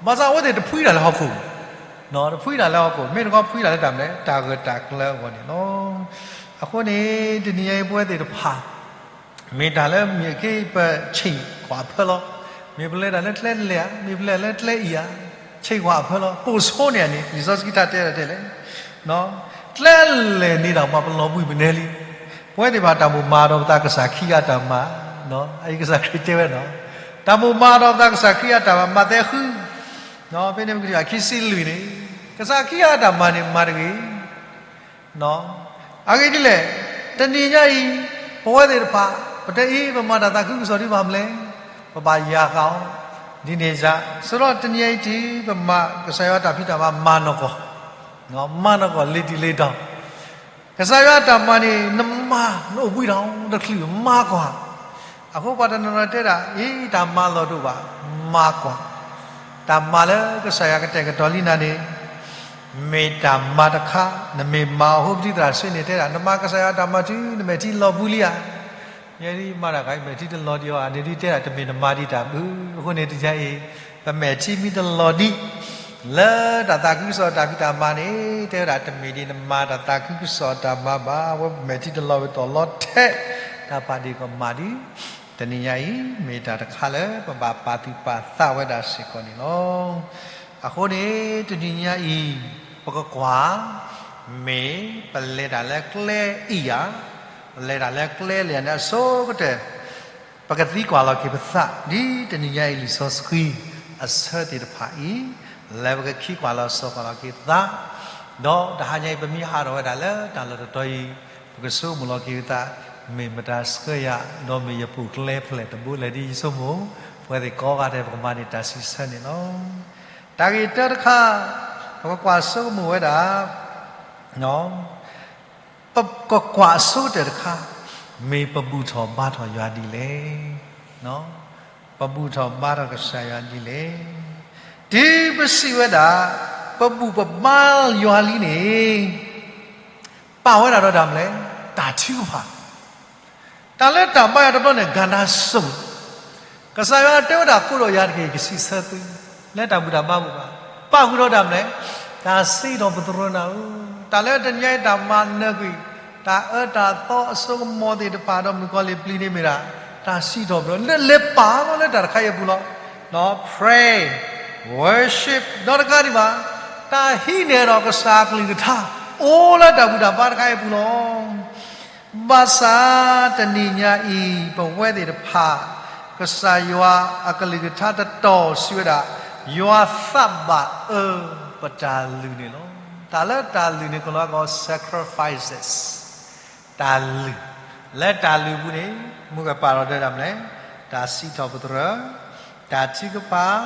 ဘၣ်ဆၣ်အဝဲသ့ၣ်တဖှံတၢ်လၢဟီၣ်ခိၣ် တဖှံတၢ်လၢဟီၣ်ခိၣ်, မ့ၢ်တခီဖှံတၢ်လၢတၢ်မနုၤလဲၣ်, တၢ်ဂၢၢ်တၢ်ကျၢၤအဂီၢ်န့ၣ်လီၤ. အဃိန့ၣ် တနံၤအံၤပဝဲသ့ၣ်တဖၣ် မ့ၢ်တၢ်လၢမ့ၢ်အခ့ပဆံးကွၢ်အဖၢလီၤ, မ့ၢ်ပလဲၤတၢ်လၢကျဲလဲၢ်ဧါ, မ့ၢ်ပလဲၤလၢကျဲအံၤဧါ, ဆံးကွၢ်အဖၢလီၤ. ပိာ်ဆိန့ၣ်န့ၣ် လံာ်စီဆှံတၢ်တဲဒၣ်တဲလဲၣ်, ကျဲလဲၢ်န့ၣ်ဒီး ပှၤပလီၤဘှံးမနုၤလံ. ပဝဲသ့ၣ်တဖၣ်တၢ်မိၣ်မၤဒီးပသးကစၢ်ခရံာ်အတၢ်မၤ, အအံၤကစၢ်ခရံာ်တဲဝဲ, တၢ်မိၣ်မၤဒီးပသးကစၢ်ခရံာ်အတၢ်မၤ မးသဲဃု, ဖဲန့ၣ်ပကထံၣ်ဘၣ်ခံဆံလွံၢ်န့ၣ် ကစၢ်ခံဂၤအတၢ်မၤန့ၣ်မၤတဂ့ၤ. အဂ့ၢ်ဒ်လဲၣ်, တနံၤညါအံၤ ပဝဲသ့ၣ်တဖၣ် ပတဲအံၤ ပမၤတၢ်သးခုကစီၣ်ဒ်ဘၣ်မနုၤလဲၣ်, ပဘၣ်ယၤဃာ်အီၤ ဒ်န့ၣ်စ့ၢ်. ဆိဒီးတနံၤညါအံၤတုၤ ပမၤကစၢ်ယွၤအတၢ်ဖံးတၢ်မၤမၤနီၢ်ကီၢ်, မၤနီၢ်ကီၢ်လ့ၤတံၢ်လ့ၤတီၤ ကစၢ်ယွၤအတၢ်မၤန့ၣ် နမၤ နအိၣ်ဘှံးထီၣ်တချုးမၤကွၢ်. အဃိပှၤတနီၤနီၤတဲဒၣ် အံၤတၢ်မၤလီၢ်တအိၣ်ဘၣ်, မၤကွၢ်. တၢ်မၤလၢကစၢ်ယွၤကတဲာ်ကတီၤလံနၤန့ၣ် မ့ၢ်တၢ်မၤတခါ နမ့ၢ်မၤအီၤ ဖိပတံသရၣ်စ့န့ၣ်တဲဒၣ် နမၤကစၢ်ယွၤအတၢ်မၤတုၤ နမဲာ်ထံလီၤဘှံးလံဧါ. ယဲဒ်မၤတၢ်ခါအံၤ မဲာ်ထံတလီၤဒံးအီၤ အန့ၣ်ဒ်တဲဒၣ်တမ့ၢ်နမၤဒံးတၢ်ဘၣ်. အဃိန့ၣ်တနံၤညါအံၤ ပမဲာ်ထံမ့ၢ်တလီၤဒံး လၢတၢ်သးခုကစီၣ်တၢ်ဖံးတၢ်မၤန့ၣ် တဲဝဲဒၣ်တမ့ၢ်ဒ်နမၤတၢ်သးခုကစီၣ်တၢ်မၤဘၣ်. အဝဲပမဲာ်ထံတလီၤဝဲတီၢ်လီၤထဲး တၢ်ပာ်ဒ့ၣ်ကမၣ်ဒံး တနံၤညါအံၤ မ့ၢ်တၢ်တခါလၢပဘၣ်ပာ်သူၣ်ပာ်သးဝဲဒၣ်စ့ၢ်ကီးန့ၣ်လီၤ. အဃိန့ၣ် တနံၤညါအံၤ ပကကွၢ် မ့ၢ်ပလဲၤတၢ်လၢကျဲအံၤဧါ, ပလဲၤတၢ်လၢကျဲလဲၣ်န့ၣ်အဆိကတၢၢ် ပကသံကွၢ်လီၤက့ၤပသး ဒ်တနံၤညါအံၤလံာ်စီဆှံအဆၢသ့ၣ်တဖၣ်အံၤ လၢပကခံကွၢ်လီၤစိာ်ကွၢ်လီၤက့ၤပသး, ဒီးတဟါညါအံၤ ပမ့ၢ်ဟးထီၣ်ဝဲဒၣ်လၢတၢ်လီၢ်တတီၤအံၤ ပကဆိကမိၣ်လီၤက့ၤပသး, မ့ၢ်မတၤဆှၢယၤ ဒီးမ့ၢ်ယပိာ်ကျဲဖျဲၣ်တဘိလဲၣ် ဒ်ယဆိကမိၣ် ပဝဲသ့ၣ်ကိးဂၤဒဲး ပကမၤန့ၢ်တၢ်စံးဆၢန့ၣ်လီၤ. တၢ်ဂ့ၢ်တၢတခါ ပကကွၢ်ဆိကမိၣ်ဝဲဒၣ် ပကကွၢ်အဆိကတၢၢ်တခါ မ့ၢ်ပဘူၣ်ထီၣ်ဘါထီၣ်ယွၤဒ်လဲၣ်. ပဘူၣ်ထီၣ်ဘါထီၣ်ကစၢ်ယွၤဒ်လဲၣ်. တုၤပစံးဝဲဒၣ် ပဘူၣ်ပဘါယွၤလံန့ၣ် ပာ်ဝဲဒၣ်ဒီးတၢ်မနုၤလဲၣ်, တၢ်ထုကဖၣ် တၢ်လၢတၢ်ဘါယွၤတဘျီန့ၣ် ကဏ္ဍစုံ, ကစၢ်ယွၤတဲဝဲဒၣ် ကိးဒီးယၤတက့ၢ် ယကစံးဆၢသု လၢတၢ်ဘူၣ်တၢ်ဘါပူၤဘၣ်. ပာ်ဃုာ်ဒီးတၢ်မနုၤလဲၣ်, တၢ်စံးထီၣ်ပတြၢၤနၤဧၢ. တၢ်လၢတနံၤညါအံၤတၢ်မၤနၢၤကွံာ် တၢ်အၢတၢ်သီအစိကမီၤသ့ၣ်တဖၣ်ဒီးမုၣ်ကီၤလံၢ်ပျံၤန့ၣ်မ့ၢ်ဒၣ် တၢ်စံးထီၣ်ပတြၢၤ လၢလဲၤပာ်လီၤလၢတၢ်တခါအံၤအပူၤလီၤ. ဒီး pray, worship ဒီးတကးဒံးဘၣ် တၢ်ဟံးန့ၢ်ဒီးကစၢ်အကလုၢ်ကထါ အိၣ်လၢတၢ်ဘူၣ်တၢ်ဘါတခါအံၤအပူၤလီၤ. ဘၣ်ဆၣ်တနံၤညါအံၤ ပဝဲသ့ၣ်တဖၣ် ကစၢ်ယွၤအကလုၢ်ကထါတတီၤစံးဝဲဒၣ်, ယွၤသးဘၣ်အၢပတၢ်လုၢ်န့ၣ်လီၤ. တၢ်လၢတၢ်လုၢ်န့ၣ် ကလီၤကီ sacrifices တၢ်လုၢ်, လၢတၢ်လုၢ်ပူၤန့ၣ် မ့ၢ်ကပာ်ထီၣ်ဒၣ်တၢ်မနုၤလဲၣ်, တၢ်စံးထီၣ်ပတြၢၤ, တၢ်ထုကဖၣ်,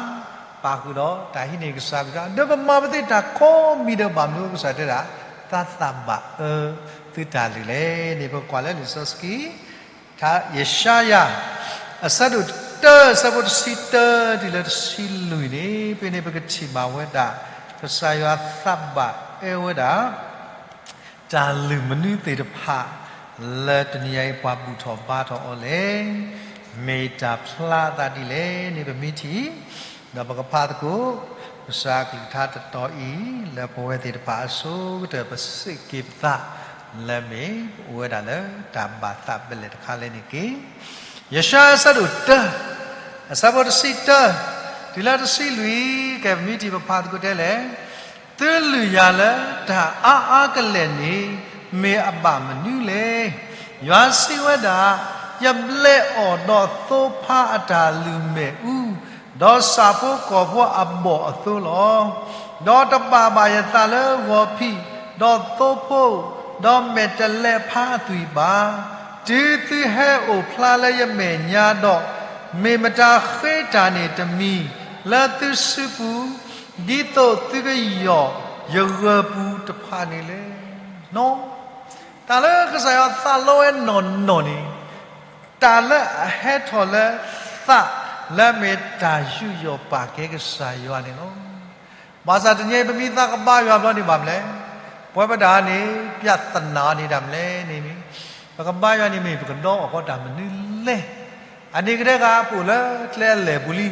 ပာ်ဃုာ်ဒီးတၢ်ဟံးန့ၢ်ကစၢ်ကလုၢ်ကထါ ဒီးပမၤပသ့တၢ်ကိးမံၤဒဲး ဘၣ်မနုၤကစၢ်တဲဒၣ် သးသးဘၣ်အၢသုတၢ်လုၢ်လဲၣ်န့ၣ် ပကွၢ်လၢလံာ်စီဆှံ ယၡါယၤ အဆၢဒိၣ်တၢ အဆၢဖိတဆံတၢ တုၤလၢတဆံလွံၢ်န့ၣ် ဖဲန့ၣ်ပကထံၣ်ဘၣ်ဝဲဒၣ် ကစၢ်ယွၤသးဘၣ်အၢဝဲဒၣ် တၢ်လုၢ်မနုၤသ့ၣ်တဖၣ် လၢတနံၤအံၤပှၤဘူၣ်ထီၣ်ဘါထီၣ်အီၤလဲၣ်, မ့ၢ်တၢ်ဖျါအသးဒ်လဲၣ်န့ၣ် ပမ့ၢ်ထံၣ်, ဒီးပကဖးသကိး ကစၢ်အကလုၢ်ကထါတတီၤအံၤ လၢပဝဲသ့ၣ်တဖၣ်အဆိကတၢၢ် ပစံးက့ၤပသး လၢမ့ၢ်ပအိၣ်ဝဲဒၣ်လၢတၢ်ဘၣ်သးဖဲလဲၣ်တခါလဲၣ်န့ၣ်တက့ၢ်. ယၡါယၤအဆၢဒိၣ်တၢ အဆၢဖိတဆံတၢ တုၤလၢတဆံလွံၢ် ကဲပမ့ၢ်ထံၣ်ပဖးသကိးတဲလဲၣ်, သုလုၢ်ယၤလၢတၢ်အါအါကလဲာ်န့ၣ် မ့ၢ်အဘၣ်မနုၤလဲၣ်. ယွၤစံးဝဲဒၣ်, ယဘျဲးအီၣ်ဒီးသိဖါအတၢ်လုၢ်မဲာ်အူ, ဒီးစၢ်ဖိကီၢ်ဖိအဘီၣ်အသိလီၤ. ဒီးတဘၣ်ဘၣ်ယသးလၢဂီၤဖံး, ဒီးသိဖိ, ဒီးမဲာ်တဲးလဲးဖါအသွံၣ်ဘၣ်. တုၤသုဟဲအိၣ်ဖျါလၢယမဲာ်ညါဒီး, မ့ၢ်မတၤဃ့တၢ်န့ၣ်တမံၤလၢသုစုပူၤ, ဒ်သိးသုကယီၢ်ယဂၢၢ်ပူၤတဖၣ်န့ၣ်လဲၣ်. တၢ်လၢကစၢ်ယွၤသးလီဝဲနီၢ်နီၢ်န့ၣ်, တၢ်လၢအဟဲထီၣ်လၢသးလၢအမ့ၢ်တၢ်ယူးယီၣ်ပာ်ကဲကစၢ်ယွၤန့ၣ်လီၤ. ဘၣ်ဆၣ်တနံၤအံၤ ပမ့ၢ်သးကဘါယွၤဘျီန့ၣ်ဘၣ်မနုၤလဲၣ်, ပဝဲပဒၣ်န့ၣ် ပြဿနာန့ၣ်ဒၣ်မနုၤလဲၣ်န့ၣ်, ပကဘါယွၤန့ၣ်မ့ၢ်ပကဒီအီၣ်ဃီတၢ်မနုၤလဲၣ်. အန့ၣ်ကဒဲကပအိၣ်လၢကျဲအလဲၢ်ပူၤလံ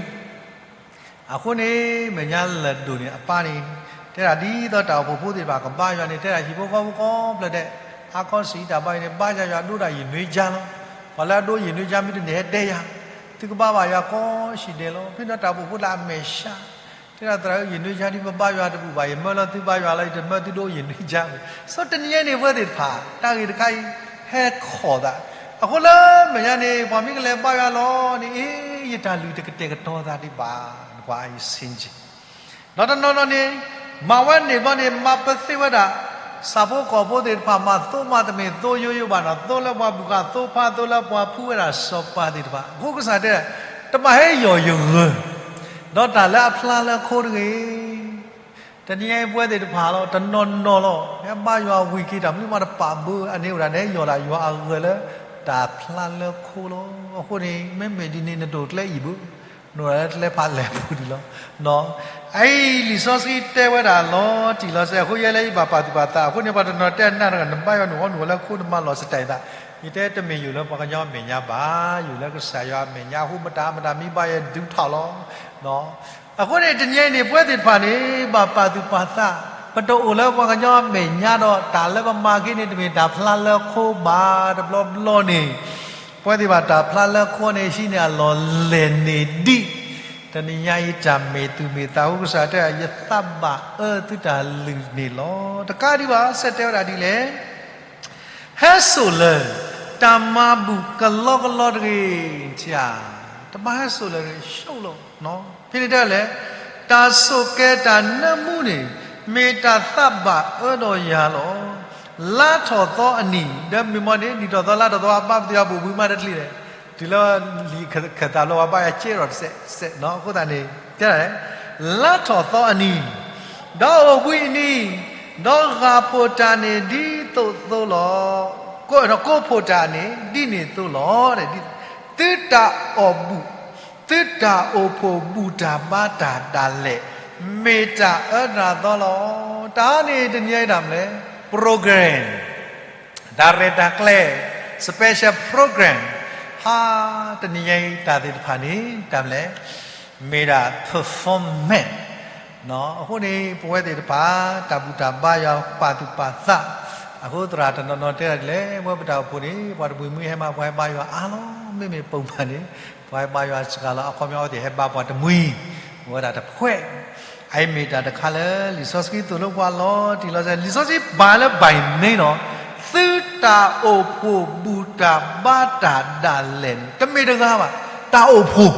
အဃိန့ၣ် မဲာ်ညါလၢာ်ဒိၣ်န့ၣ် အပၢ်န့ၣ် တဲဒၣ်ဒ်သိးတၢ်အိၣ်ဖှိၣ်ဖိသ့ၣ်တဖၣ်ကဘါယွၤန့ၣ် တဲဒၣ်ဟံၣ်ဖိဃီဖိကိးဖျၢၣ်ဒဲး အါခီဆံးတၢ်ဘါယွၤန့ၣ် ဘါယွၤယွၤဒိၣ်ဒၣ်ယနွံကါလီၤ. ပှၤလၢအဒိယနွံကါမ့ၢ်တန့ၢ်ဟဲတဲယၤ, သုကဘါဘၣ်ယွၤကိးဆံးဒဲးလီၤ. ဖဲန့ၣ်တၢ်အိၣ်ဖှိၣ်ဖိလၢအမဲာ်ဆှး တဲဒၣ်သရၣ်ဧၢ ယနွံကါဒ်ပဘါယွၤတဘူၣ်ဘၣ်, ယမၢလီၤသုဘါယွၤလီၤ ယတမၢသုဒိယနွံကါဘၣ်. ဆိတနံၤညါန့ၣ် ပဝဲသ့ၣ်တဖၣ် တၢ်ဂ့ၢ်တခါအံၤ ဟဲခိးသး, အဃိလၢမဲာ်ညါန့ၣ် ပှၤမ့ၢ်ကလဲၤဘါယွၤလီၤန့ၣ် အ့ ယတၢ်လုၢ်တကတဲာ်ကတီၤသးဒံးဘၣ်, နကွၢ်အံၤဆ့ၣ်ကၠ့ၣ်, ဒီးတနီၤနီၤန့ၣ် မၤဝဲန့ၣ်ဘျီန့ၣ် မၤပသ့ဝဲဒၣ် ဆၣ်ဖိကီၢ်ဖိသ့ၣ်တဖၣ် မၤသိမးတမ့ၢ်သိယိယိဘၣ်နီၤ, သိလၢပှၤဘူၣ်ဃာ်သိဖါ သိလၢပှၤဖှူဝဲဒၣ်စီၤပၤသ့ၣ်တဖၣ်. အဃိကစၢ်တဲ တဘၣ်ဟဲယီၢ်ယဂၢၤ, ဒီးတၢ်လၢအဖျါလၢခိတဂ့ၤ. တနံၤအံၤပဝဲသ့ၣ်တဖၣ်လီၤ တနီၤနီၤလီၤ ဟဲဘါယွၤဝံၤက့ၤ တၢ်မနုၤမးတပာ်ဘၢ အန့ၣ်အိၣ်ဒၣ်န့ၣ် ယီၢ်ဒၣ်ယွၤအဂၢၤလၢ တၢ်ဖျါလၢခိလီၤ. အဃိန့ၣ် မ့မ့ၢ်ဒ်န့ၣ် နတအိၣ်ကျဲအံၤဘၣ်, နအိၣ်ဒၣ်လၢကျဲဖးလဲၢ်ပူၤဒံးလီၤ. အအံၤလံာ်စီဆှံတဲဝဲဒၣ်လီၤတံၢ်လီၤဆဲး အဃိယဲလၢယဘၣ်ပာ်သူၣ်ပာ်သး အဃိန့ၣ် ပှၤတနီၤတဲနၢ်တဂၤ နဘါယွၤနုာ်ဃီနုာ်ဝဲလၢခိ နမၤလီၤစတဲာ်သး, ယတဲတမ့ၢ်ယိာ်လၢပှၤကညီအမဲာ်ညါဘၣ်, ယိာ်လၢကစၢ်ယွၤအမဲာ်ညါ အဃိမတၤမတၤမံဘါယွၤဒုးထီၣ်လီၤ. အဃိန့ၣ် တနံၤအံၤန့ၣ် ပဝဲသ့ၣ်တဖၣ်န့ၣ် ဘၣ်ပာ်သူၣ်ပာ်သး, ပတအိၣ်လၢပှၤကညီအမဲာ်ညါဒီး တၢ်လၢပမၤက့ၤန့ၣ် တမ့ၢ်တၢ်ဖျါလၢခိဘၣ် တဘျီဘျီန့ၣ် ပဝဲသ့ၣ်ဘၣ်တၢ်ဖျါလၢခိန့ၣ် ဟံးန့ၢ်အလီၢ်လဲၢ်န့ၣ်ဒံး, တနံၤညါအံၤတၢ်မ့ၢ်သူၣ်မ့ၢ်သး အဃိကစၢ်တဲ ယသးဘၣ်အၢသုတၢ်လုၢ်န့ၣ်လီၤ. တကးဒံးဘၣ် ဆၢတဲဝဲဒၣ်ဒ်လဲၣ် ဟဲစိာ်လၢ တၢ်မၤဘူၣ်ကလီကလီတဂ့ၤ, တဘၣ်ဟဲစိာ်လၢ ဆိၣ်လီၤ. ဖဲန့ၣ်တဲလဲၣ်, တၢ်ဆိၣ်ကဲၤတၢ်နၢမူန့ၣ် မ့ၢ်တၢ်သးဘၣ်အၢဒီးယၤလီၤ. လါထီၣ်သီအနံၤ ဒီးမ့ၢ်မ့ၢ်န့ၣ် နံၣ်ထီၣ်သီလါထီၣ်သီ အဘါပသ့ၣ်အဘိၣ်ဘုမးတချံးလဲၣ်, တုၤလၢလံာ်ခၢၣ်သးဘျီ ပှၤဘါယွၤကဲထီၣ်တစဲးစဲးနီၤ, အဃိသတးန့ၣ် တဲဒၣ်လဲၣ်, လါထီၣ်သီအနံၤ ဒီးအိၣ်ဘှံးအနံၤ, ဒီးဂၢ်ဖှိၣ်တၢ်န့ၣ်ဒ်သိးသိးလီၤ. ကိးဖှိၣ်တၢ်န့ၣ် ဒ်န့ၣ်သိးလီၤ. သုတၢ်အီၣ်ဘူၣ်, သုတၢ်အိၣ်ဖှိၣ်ဘူၣ်တၢ်ဘါတၢ်ဒၣ်လဲာ် မ့ၢ်တၢ်အၢတၢ်သီလီၤ. တၢ်န့ၣ်တနံၤအံၤတၢ်မနုၤလဲၣ်, program တၢ်ရဲၣ်တၢ်ကျဲၤ special program ဟါ တနံၤညါအံၤတၢ်သ့ၣ်တဖၣ်န့ၣ် တၢ်မနုၤလဲၣ်, မ့ၢ်ဒၣ် performance အဃိန့ၣ် ပဝဲသ့ၣ်တဖၣ် တၢ်ဘူၣ်တၢ်ဘါယွၤပာ်သူၣ်ပာ်သး, အဃိသရၣ်တနီၤနီၤတဲဒၣ်ဒ်လဲၣ်, ဝဲပတၢ်အိၣ်ဖှိၣ်န့ၣ် ပှၤတမှံၤမှံဟဲမး ပှၤဟဲဘါယွၤအါလီၤ, မ့မ့ၢ်ပိာ်မးန့ၣ် ပှၤဟဲဘါယွၤစှၤလီၤ, အခီပညီအဝဲသ့ၣ်ဟဲဘါပှၤတမှံၤ, ဝဲဒၣ်တဖှဲး အအံၤမ့ၢ်တၢ်တခါလၢ လံာ်စီဆှံသိၣ်လိပှၤလီၤတံၢ်လီၤဆဲး, လံာ်စီဆှံပာ်လၢ by name နီၤ, သုတၢ်အိၣ်ဖှိၣ်ဘူၣ်တၢ်ဘါတၢ်ဒၣ်လဲာ်န့ၣ် တမ့ၢ်တဂၤဘၣ်, တၢ်အိၣ်ဖှိၣ်,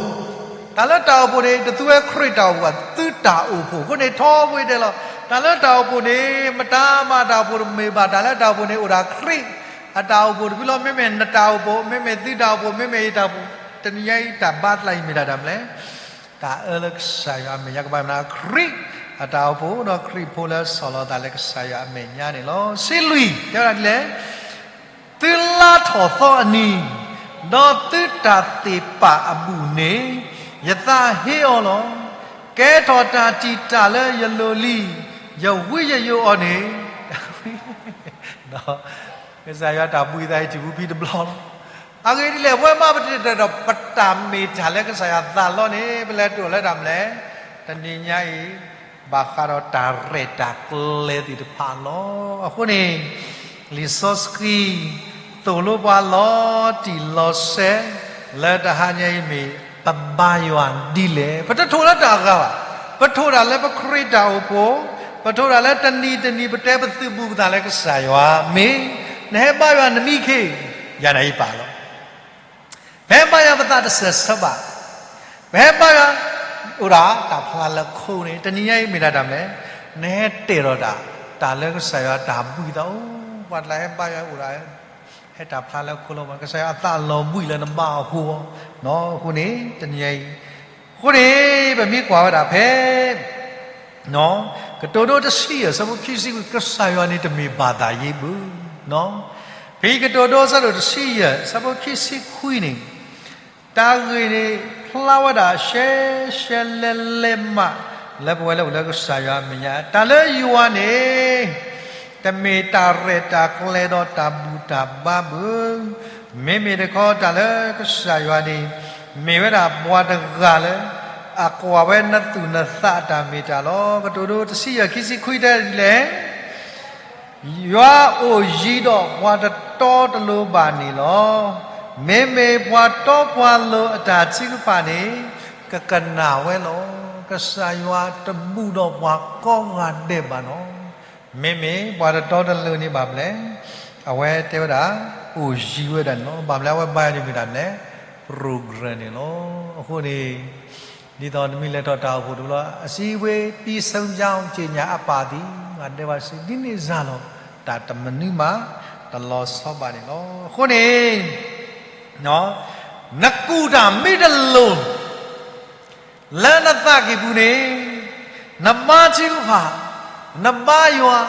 တၢ်လၢတၢ်အိၣ်ဖှိၣ်န့ၣ် တသူဝဲခရံာ်တၢ်အိၣ်ဖှိၣ်ဘၣ်, သုတၢ်အိၣ်ဖှိၣ်, အဃိန့ၣ်ထီဘိတဲလီၤ, တၢ်လၢတၢ်အိၣ်ဖှိၣ်န့ၣ် မတၤမၤတၢ်အိၣ်ဖှိၣ်တမ့ၢ်ဘၣ်, တၢ်လၢတၢ်အိၣ်ဖှိၣ်န့ၣ် အိၣ်ဒၣ်ခရံာ်အတၢ်အိၣ်ဖှိၣ်တဖုလီၤ, မ့မ့ၢ်နတၢ်အိၣ်ဖှိၣ်, မ့မ့ၢ်သုတၢ်အိၣ်ဖှိၣ်, မ့မ့ၢ်ယတၢ်အိၣ်ဖှိၣ်, တနံၤညါအံၤတၢ်ဘါတၢ်အံၤမ့ၢ်ဒၣ်တၢ်မနုၤလဲၣ်, တၢ်အၢလၢကစၢ်ယွၤအမဲာ်ညါ ကဘၣ်မနုၤ ခရံာ်အတၢ်အိၣ်ဖှိၣ် ဒီးခရံာ်ဖိလၢဆီၣ်လီၤသးလၢကစၢ်ယွၤအမဲာ်ညါန့ၣ်လီၤ. စံးလွံၢ် တဲဝဲဒၣ်ဒ်လဲၣ်, သုလါထီၣ်သီအနံၤ, ဒီးသုတၢ်သ့ၣ်ပာ်အဘူၣ်န့ၣ် ယသးဟ့အီၤလီၤ. ကဲထီၣ်တၢ်တံာ်တာ်လၢယလိၤလံ, ယဝံယယိၤအီၤန့ၣ် ကစၢ်ယွၤတၢ်ဘှံးသးအံၤ တပူၤဖံးတဘျီလီၤ. အဂ့ၢ်ဒ်လဲၣ်, ပဝဲမ့ၢ်ပတတဲဒီး ပတၢ်မ့ၢ်တၢ်လၢကစၢ်ယွၤသးလီန့ၣ် ပလဲၤတအိၣ်လၢတၢ်မနုၤလဲၣ်, တနံၤညါအံၤ ဘၣ်ဃးဒီးတၢ်ရဲၣ်တၢ်ကျဲၤသ့ၣ်တဖၣ်လီၤ. အဃိန့ၣ် လံာ်စီဆှံ သိၣ်လိပှၤလီၤတံၢ်လီၤဆဲး လၢတဟါညါအံၤမ့ၢ် ပဘါယွၤဒ်လဲၣ်. ပတထိၣ်လၢတၢ်အဂၤဘၣ်. ပထိၣ်တၢ်လၢပခရံာ်တၢ်အိၣ်ဖှိၣ်, ပထိၣ်တၢ်လၢတနံၤတနံၤ ပတဲပသုးဘူးပသးလၢကစၢ်ယွၤ, မ့ၢ်နဟဲဘါယွၤနမံခ့, ယၤန့ၣ်ယပာ်လီၤ. ပဟဲဘါယွၤပသးတစဲးဆၢဘၣ်. ပဟဲဘါယွၤ အိၣ်ဒၣ်တၢ်ဖျါလၢခိန့ၣ် တနံၤညါအံၤမ့ၢ်ဒၣ်တၢ်မနုၤလဲၣ်, နဟဲတဲာ်ဒီးတၢ်, တၢ်လၢကစၢ်ယွၤတၢ်ဘှံးသးအိၣ်, ပှၤတလၢဟဲဘါယွၤအိၣ်ဒၣ် ဟဲတၢ်ဖျါလၢခိလီၤ, ကစၢ်ယွၤအသးအလီၤဘှံးလၢနဘါအဃိ, အဃိန့ၣ် တနံၤညါအံၤ, အဃိန့ၣ် ပမ့ၢ်ကွၢ်ဝဲဒၣ်ဖဲ ကတိၤဒိတဆံယဲၢ် ဆၢဖိခံဆံခွံ ကစၢ်ယွၤန့ၣ်တမ့ၢ်ဘၣ်သးယ့ဘၣ်. ဖဲကတိၤဒိဆၢဒိၣ်တဆံယဲၢ် ဆၢဖိခံဆံခွံန့ၣ် တၢ်ဂ့ၢ်န့ၣ် ဖျါဝဲဒၣ်ရှဲရှဲလဲလဲမး လၢပဝဲလၢအိၣ်လၢကစၢ်ယွၤအမဲာ်ညါ တၢ်လၢယွၤန့ၣ် တမ့ၢ်တၢ်ရဲၣ်တၢ်ကျဲၤဒီးတၢ်ဘူၣ်တၢ်ဘါဘၣ်. မ့မ့ၢ်တခီ တၢ်လၢကစၢ်ယွၤန့ၣ် မ့ၢ်ဝဲဒၣ်ပှၤတဂၤလၢ အကွၢ်ဝဲနသူၣ်နသးအတၢ်မ့ၢ်တၢ်လီၤ. ကတိၤဒိတဆံယဲၢ် ခံဆံခွံ တဲဒ်လဲၣ်, ယွၤအိၣ်ယံၤဒီးပှၤတတီတလိၤဘၣ်န့ၣ်လီၤ. မ့မ့ၢ်ပှၤတီပှၤလိၤအတၢ်ထုကဖၣ်န့ၣ် ကကနၣ်ဝဲလီၤ. ကစၢ်ယွၤတဘူၣ်ဒီးပှၤကိးဂၤဒဲးဘၣ်နီၤ. မ့မ့ၢ်ပှၤတတီတလိၤန့ၣ်ဘၣ်မနုၤလဲၣ်, အဝဲတဲဝဲဒၣ် အိၣ်ယံၤဝဲဒၣ်န့ၣ်လီၤ. ဘၣ်မနုၤလဲၣ် အဝဲဘါယွၤန့ၣ်မ့ၢ်ဒၣ်မနုၤလဲၣ်, program န့ၣ်လီၤ. အဃိန့ၣ် ဒ်သိးနမ့ၢ်လဲၤထီၣ်တၢ်အိၣ်ဖှိၣ်တဘျီ အစည်းအဝေးပြီးဆုံးကြောင်း ကြေညာအပ်ပါသည် တဲဘၣ်စ့ၢ် ဒ်န့ၣ်စ့ၢ်လီၤ. တၢ်တမနုၤမး တလီၤဆီဘၣ်န့ၣ်လီၤ. အဃိန့ၣ် နကူၣ်တၢ်မ့ၢ်တလိၤ လၢနသးကံၢ်ပူၤန့ၣ် နဘါထုကဖၣ်, နဘါယွၤ,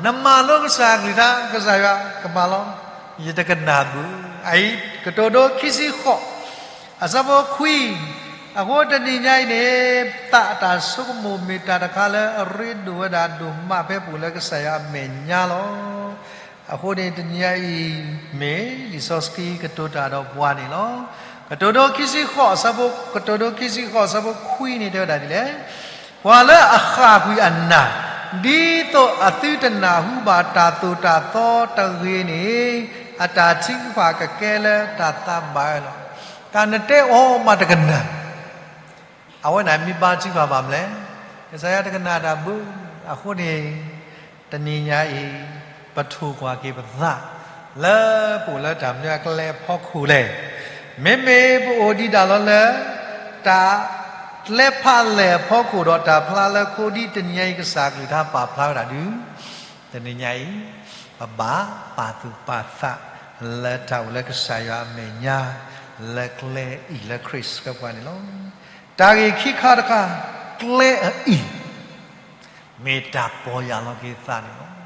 နမၤလိကစၢ်အကလုၢ်ကထါ ကစၢ်ယွၤကမၤလီၤ. ယတကနၣ်ဘၣ်. အအံၤ ကတိၤဒိခံဆံဃိး အဆၢဖိခွံ, အဃိတနံၤညါအံၤန့ၣ် သးအတၢ်ဆိကမိၣ်မ့ၢ်တၢ်တခါလၢအရ့ဒိၣ်ဝဲဒၣ်ဒိၣ်မးဖဲပအိၣ်လၢကစၢ်ယွၤအမဲာ်ညါလီၤ. အဃိန့ၣ် တနံၤညါအံၤ မ့ၢ်လံာ်စီဆှံကတိၤတၢ်ဒီးပှၤန့ၣ်လီၤ. ကတိၤဒိခံဆံဃိး အဆၢဖိ, ကတိၤဒိခံဆံဃိး အဆၢဖိခွံန့ၣ်တဲဝဲဒၣ်ဒ်လဲၣ်, ပှၤလၢအဃၣ်ကွံာ်အနၢ် ဒ်သိးအသုတနၢ်ဟူဘၣ်တၢ်သိၣ်တၢ်သီတဂ့ၤန့ၣ် အတၢ်ထုကဖၣ်ကကဲလၢတၢ်သးဘၣ်ဝဲလီၤ. တၢ်နတဲအီၤမးတကနၣ် အဝဲန့ၣ်မ့ၢ်ဘါထုကဖၣ်ဘၣ်မလဲၣ်. ကစၢ်ယွၤတကနၣ်တၢ်ဘၣ်. အဃိန့ၣ် တနံၤညါအံၤ ပထိၣ်ကွၢ်က့ၤပသး လၢပအိၣ်လၢတၢ်မနုၤအကျဲအဖီခိၣ်လဲၣ်. မ့မ့ၢ်ပအိၣ်ဒံးဒၣ်လီၤလၢ တၢ်ကျဲဖးလဲၢ်အဖီခိၣ်ဒီးတၢ်ဖျါလၢခိ ဒ်တနံၤညါအံၤကစၢ်အကလုၢ်ကထါပာ်ဖျါဝဲဒၣ်ဒုး တနံၤညါအံၤ ပဘၣ်ပာ်သူၣ်ပာ်သး လၢတၢ်အိၣ်လၢကစၢ်ယွၤအမဲာ်ညါ လၢကျဲအံၤလၢခရံာ်ဆှၢပှၤန့ၣ်လီၤ. တၢ်ဂ့ၢ်ခံခါတခါ ကျဲအံၤ မ့ၢ်တၢ်ပီၢ်ယၢ်လီၤက့ၤသးန့ၣ်လီၤ.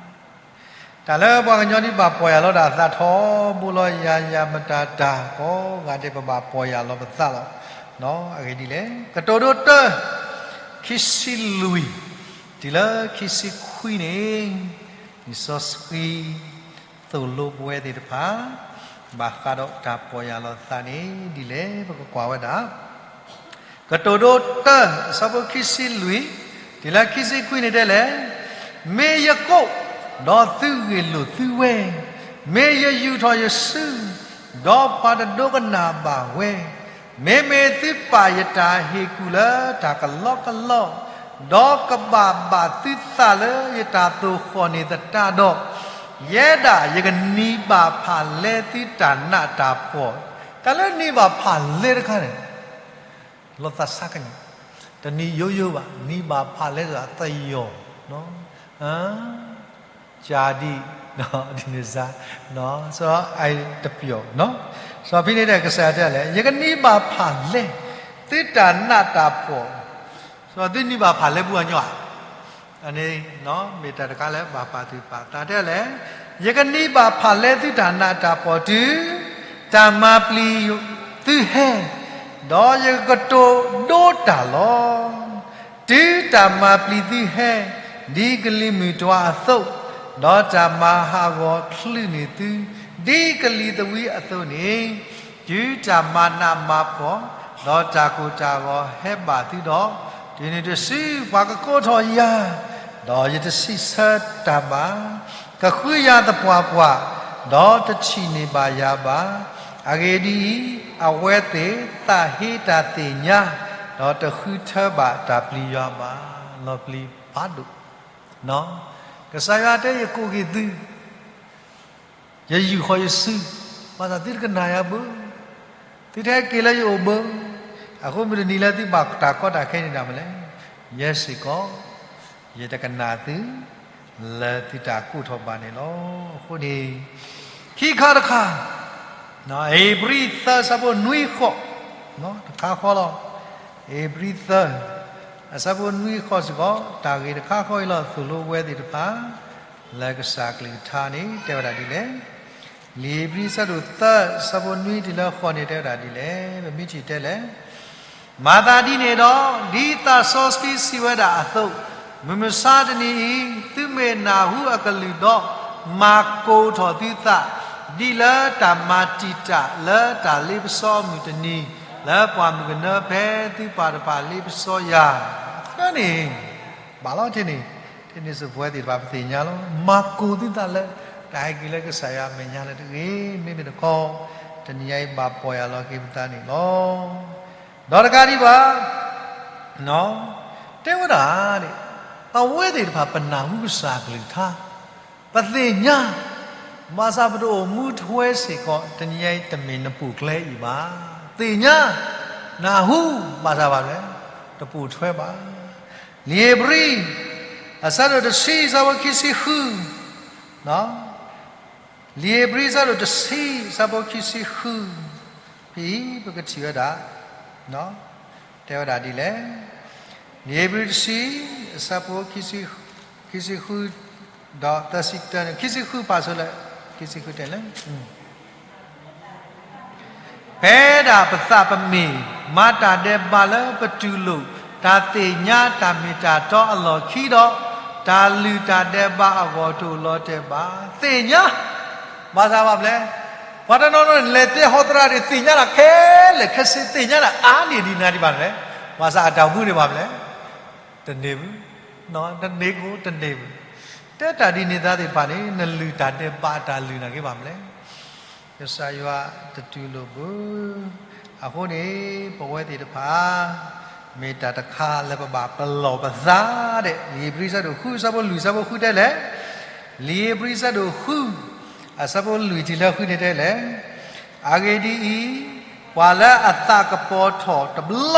တၢ်လၢပှၤကညီဒ်ဘၣ်ပီၢ်ယၢ်လီၤဒၣ်အသးထီဘိလီၤ ယၤယၤမတၤတၢ်ကိးဂၤဒဲး ပဘၣ်ပီၢ်ယၢ်လီၤပသးလီၤ. အဂ့ၢ်ဒ်လဲၣ်, ကတိၤဒိတၢ ခံဆံလွံၢ် တုၤလၢခံဆံခွံန့ၣ် လံာ်စီဆှံ သိၣ်လိပဝဲသ့ၣ်တဖၣ် ဘၣ်ဃးဒီးတၢ်ပီၢ်ယၢ်လီၤသးန့ၣ်ဒ်လဲၣ် ပကကွၢ်ဝဲဒၣ် ကတိၤဒိတၢ အဆၢဖိခံဆံလွံၢ် တုၤလၢခံဆံခွံန့ၣ်တဲလဲၣ်, မ့ၢ်ယကိး ဒီးသုဂ့ၢ်လိာ်သုဝဲ, မ့ၢ်ယယူာ်ထီၣ်ယစု ဒီးပှၤတဒိကနၣ်ဘၣ်ဝဲ, မ့မ့ၢ်သုပာ်ယတၢ်ဟ့ၣ်ကူၣ်လၢတၢ်ကလီကလီ, ဒီးကဘၣ်ဘၣ်သုသးလၢယတၢ်သိၣ်ဃီၣ်န့ၢ်သတးဒီး, ယဲဒၣ်ယကနံၤဘၣ်ဖၣ်လဲသုတၢ်နးတၢ်ဖှီၣ်, တၢ်လၢနံၤဘၣ်ဖၣ်လဲတခါန့ၣ် လီၤသးစဲကဲၣ်, တနံၤယိယိဘၣ်, နံၤဘၣ်ဖၣ်လဲသးသယီၤ, ကၢ်ဒံး, ဒ်န့ၣ်စ့ၢ်, စီၤအတပျီၤ, စီၤဖံန့ၣ်တဲကစၢ်ယွၤတဲလဲၣ်, ယကနံၤဘၣ်ဖၣ်လဲ သုတၢ်နးတၢ်ဖှီၣ်, စီၤသုနံၤဘၣ်ဖၣ်လဲပှၤကညီဧါ အန့ၣ် မ့ၢ်တၢ်တခါလၢဘၣ်ပာ်သူၣ်ပာ်သးတဲလဲၣ်, ယကနံၤဘၣ်ဖၣ်လဲသုတၢ်နးတၢ်ဖှီၣ်တုၤ တၢ်မၤပျံၤသုဟဲ, ဒီးယကကတိၤဒိတၢ်လီၤ. တုၤတၢ်မၤပျံၤသုဟဲ ဒ်ကလံၤမုၢ်တွၤအသိး, ဒီးတၢ်မၤဟးဂီၤချုးန့ၢ်သု ဒ်ကလံၤသဝံအသိးန့ၣ်, တုၤတၢ်မၤနးမၤဖှီၣ်, ဒီးတၢ်ကိၢ်တၢ်ဂီၤဟဲဘၣ်သုဒီး, တုၤနုၤတစုပှၤကကိးထီၣ်ယၤ, ဒီးယတစံးဆၢတၢ်ဘၣ်, ကဃုယၤသပှၢ်ပှၢ်, ဒီးတထံၣ်န့ၢ်ဘၣ်ယၤဘၣ်. အဂ့ၢ်ဒ်အံၤ, အဝဲသ့ၣ်သးဟ့တၢ်သ့ၣ်ညါ, ဒီးတဃုထၢဘၣ်တၢ်ပျံၤယွၤဘၣ်. လီၤပျံၤဖးဒိၣ်, ကစၢ်ယွၤတဲယကိးက့ၤသု ယယူာ်ဃီၤယစု, ဘၣ်ဆၣ်သုတကနၣ်ယၤဘၣ်, သုတဟဲက့ၤလၢယအိၣ်ဘၣ်, အဃိမုၢ်တနံၤလၢသုဘၣ်တၢ်ကီတၢ်ခဲန့ၣ်ဒၣ်မလဲၣ်, ယဲစ့ၢ်ကီး ယတကနၣ်သု လၢသုတၢ်ကိးထီၣ်ဘၣ်န့ၣ်လီၤ. အဃိန့ၣ် ခံခါတခါ ဧ့ၤဘြံၤသၢဆၢဖိနွံဃိး, တခါဃီလီၤ. ဧ့ၤဘြံၤသၢ အဆၢဖိနွံဃိးစ့ၢ်ကီး တၢ်ဂ့ၢ်တခါဃီအံၤလီၤ. သိၣ်လိပဝဲသ့ၣ်တဖၣ် လၢကစၢ်ကလုၢ်ကထါန့ၣ် တဲဝဲဒၣ်ဒ်လဲၣ်. လံာ်ဧ့ၤဘြံၤဆၢဒိၣ်သၢ ဆၢဖိနွံတုၤလၢဃိးန့ၣ် တဲဝဲဒၣ်ဒ်လဲၣ်. ပမ့ၢ်ထံၣ်တဲလဲၣ် မၤသးဒ်န့ၣ်ဒီး, ဒ်သးစီဆှံစံးဝဲဒၣ်အသိး, မုၢ်မဆါတနံၤအံၤ သုမ့ၢ်နၢ်ဟူအကလုၢ်ဒီး, မၤကိၢ်ထီၣ်သုသး, ဒ်လၢတၢ်မၤတံာ်တာ်လၢတၢ်လ့ပစီအမုၢ်တနံၤ, လၢပှၢ်မုၢ်ကနၢဖဲသုပာ်တဖၣ်လ့ပစီယၤ, အဃိန့ၣ် ဘၣ်လီၤတ့ၢ်န့ၣ်, တ့ၢ်န့ၣ်စ့ၢ်ပဝဲသ့ၣ်တဖၣ်ပသ့ၣ်ညါလီၤ. မၤကိၢ်သုသးလၢ တၢ်ဟဲက့ၤလၢကစၢ်ယွၤအမဲာ်ညါလၢတဂ့ၤ, မ့မ့ၢ်တခီ တနံၤညါအံၤဘၣ်ပီၢ်ယၢ်လီၤက့ၤပသးန့ၣ်လီၤ. ဒီးတကးဒံးဘၣ် တဲဝဲဒၣ်, အဝဲသ့ၣ်တဖၣ်ပနၢ်ဟူကစၢ်အကလုၢ်ကထါ, ပသ့ၣ်ညါ, ဘၣ်ဆၣ်ပတအိၣ်မူထွဲစ့ၢ်ကီး တနံၤညါအံၤတမ့ၢ်နပူၤကျဲအံၤဘၣ်. သ့ၣ်ညါ, နၢ်ဟူ, ဘၣ်ဆၣ်ဘၣ်လဲၣ် တပိာ်ထွဲဘၣ်. လံာ်ဧ့ၤဘြံၤ အဆၢဒိၣ်တဆံ အဆၢဖိခံဆံဃု, လံာ်ဧ့ၤဘြံၤ အဆၢဒိၣ်တဆံ အဆၢဖိခံဆံဃု, ဖဲအံၤ ပကထံၣ်ဝဲဒၣ် တဲဝဲဒၣ်ဒ်လဲၣ်. လံာ်ဧ့ၤဘြံၤတဆံ အဆၢဖိ ခံဆံဃု ဒီးသၢဆံတၢန့ၣ် ခံဆံဃု ပာ်ဆိလၢ ခံဆံဃုတဲလဲၣ်. ဖဲဒၣ်ပသးပမ့ၢ် မၤတၢ်ဒဲးဘးလၢပတူၢ်လိာ် တၢ်သ့ၣ်ညါတၢ်မ့ၢ်တၢ်တီအလီၢ်ခံဒီး တၢ်လုၢ်တၢ်ဒဲးဘးအဂီၢ်တအိၣ်လီၤတဲာ်ဘၣ်. သ့ၣ်ညါ, ဘၣ်ဆၣ်ဘၣ်မနုၤလဲၣ်, ပှၤတနီၤနီၤန့ၣ် လဲၤတဲဟီသရၣ်န့ၣ် သ့ၣ်ညါတၢ်ခဲလၢာ်ခဲဆ့ သ့ၣ်ညါတၢ်အါန့ၢ်ဒံးနၤဒံးဘၣ်လဲၣ်, ဘၣ်ဆၣ်အတၢ်အိၣ်မူန့ၣ်ဘၣ်မနုၤလဲၣ်, တန့ၢ်ဘၣ်, တန့ၢ်ကိၣ်တန့ၢ်ဘၣ်. တဲတၢ်ဒ်န့ၣ်သ့ၣ်တဖၣ်န့ၣ် နလုၢ်တၢ်ဒဲးဘးတၢ်လုၢ်နာ်က့ဘၣ်မနုၤလဲၣ်. ကစၢ်ယွၤတတူၢ်လိာ်ဘၣ်. အဃိန့ၣ် ပဝဲသ့ၣ်တဖၣ် မ့ၢ်တၢ်တခါလၢပဘၣ်ပလီၢ်ပသးဒဲး, လံာ်ဧ့ၤဘြံၤ အဆၢဒိၣ်ဃု အဆၢဖိလွံၢ် အဆၢဖိဃုတဲလဲၣ်, လံာ်ဧ့ၤဘြံၤ အဆၢဒိၣ်ဃု အဆၢဖိလွံၢ်တုၤလၢဃုန့ၣ်တဲလဲၣ်, အဂ့ၢ်ဒ်အံၤ, ပှၤလၢအသးကပီၤထီၣ်တဘျီ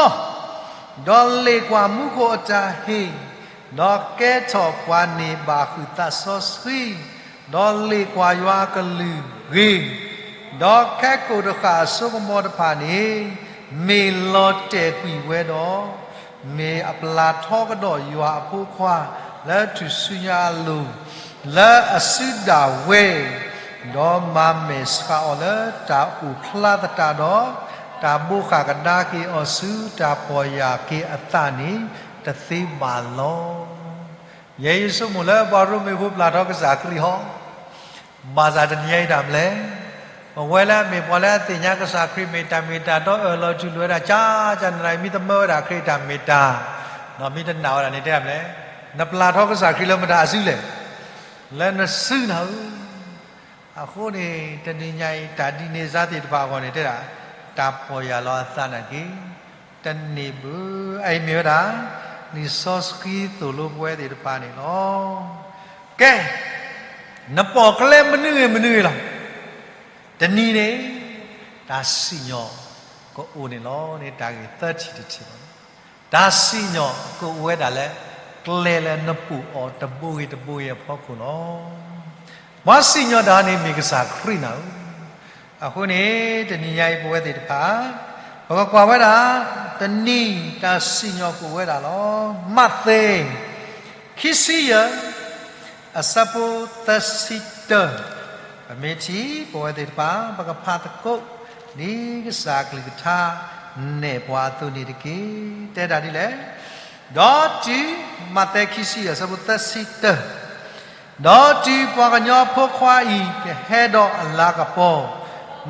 ဒီးလ့ၣ်ကွၢ်မူခိၣ်အတၢ်ဟ့ၣ်, ဒီးကဲထီၣ်ပှၤန့ၢ်ဘၣ်ဃုာ်သးစီဆှံ, ဒီးလ့ၣ်ကွၢ်ယွၤအကလုၢ်ဂ့ၤ, ဒီးခဲကိာ်တဃၣ်အစိကမီၤတဖၣ်န့ၣ် မ့ၢ်လီၤတဲာ်ကွံာ်ဝဲဒီး, မ့ၢ်အပျၢ်ထီကဒီးယွၤအဖိခွါ လၢထူၣ်စုညါအလိၤ လၢအစုဒၣ်ဝဲ, ဒီးမၤမဲာ်ဆှးအီၤလၢတၢ်အိၣ်ဖျါသတးဒီး, တၢ်ဘိးဃၣ်ကဒါက့ၤအီၤဆူတၢ်ပီၢ်ယၢ်က့ၤအသးန့ၣ် တသ့ဘၣ်လီၤ. ယဲယဆိကမိၣ်လၢပှၤရိမ့ၤဖိပျၢ်ထီကစၢ်ခရံာ်ဟီ, ဘၣ်ဆၣ်တနံၤအံၤတၢ်မနုၤလဲၣ်, ပဝဲလၢအမ့ၢ်ပှၤလၢအသ့ၣ်ညါကစၢ်ခရံာ်မ့ၢ်တၢ်မ့ၢ်တၢ်တီအၢၣ်လီၤတူၢ်လိာ်ဝဲဒၣ် ကၢ်ကၢ်နရၤ မ့ၢ်တမၢဝဲဒၣ်ခရံာ်တၢ်မ့ၢ်တၢ်, ဒီးမ့ၢ်တနာ်ဝဲဒၣ်န့ၣ်တဲမနုၤလဲၣ်, နပျၢ်ထီကစၢ်ခရံာ်လၢမတၤအစုလဲၣ်, လၢနစုနၤဧၢ. အဃိန့ၣ် တနံၤညါအံၤ တၢ်ဒ်န့ၣ်စါသ့ၣ်တဖၣ်အဂီၢ်န့ၣ်တဲဒၣ်, တၢ်ပီၢ်ယၢ်လီၤအသးနာ်က့, တန့ၢ်ဘၣ်. အအံၤမ့ၢ်ဝဲဒၣ် လံာ်စီဆှံသိၣ်လိပဝဲသ့ၣ်တဖၣ်န့ၣ်လီၤ. ကဲ, နပိာ်ကျဲမနုၤဂ့ၤမနုၤဂ့ၤလီၤ. တနံၤန့ၣ် တၢ်စံၣ်ညီၣ်ကအိၣ်န့ၣ်လီၤန့ၣ် တၢ်ဂ့ၢ်သၢထံၣ်တထံၣ်လီၤ. တၢ်စံၣ်ညီၣ်ကအိၣ်ဝဲဒၣ်လၢ ကျဲလၢနပိာ်အီၤတဘိဂ့ၤတဘိဂ့ၤအဖီခိၣ်လီၤ. ပှၤစံၣ်ညီၣ်တၢ်န့ၣ်မ့ၢ်ကစၢ်ခရံာ်နၤဧၢ. အဃိန့ၣ် တနံၤညါအံၤပဝဲသ့ၣ်တဖၣ် ပကကွၢ်ဝဲဒၣ် တနံၤတၢ်စံၣ်ညီၣ်ကအိၣ်ဝဲဒၣ်လီၤ. မးသဲ ခံဆံယဲၢ် အဆၢဖိသၢဆံတၢ, ပမ့ၢ်ထံၣ်ပဝဲသ့ၣ်တဖၣ် ပကဖးသကိး ဒ်ကစၢ်အကလုၢ်ကထါနဲၣ်ပှၤအသိးန့ၣ်တက့ၢ်. တဲဒၣ်ဒ်လဲၣ်, ဒီးတုၤ မးသဲခံဆံယဲၢ် အဆၢဖိသၢဆံတၢ, ဒီးတုၤပှၤကညီဖိခွါအံၤ ကဟဲဒီးအလၤကပီၤ,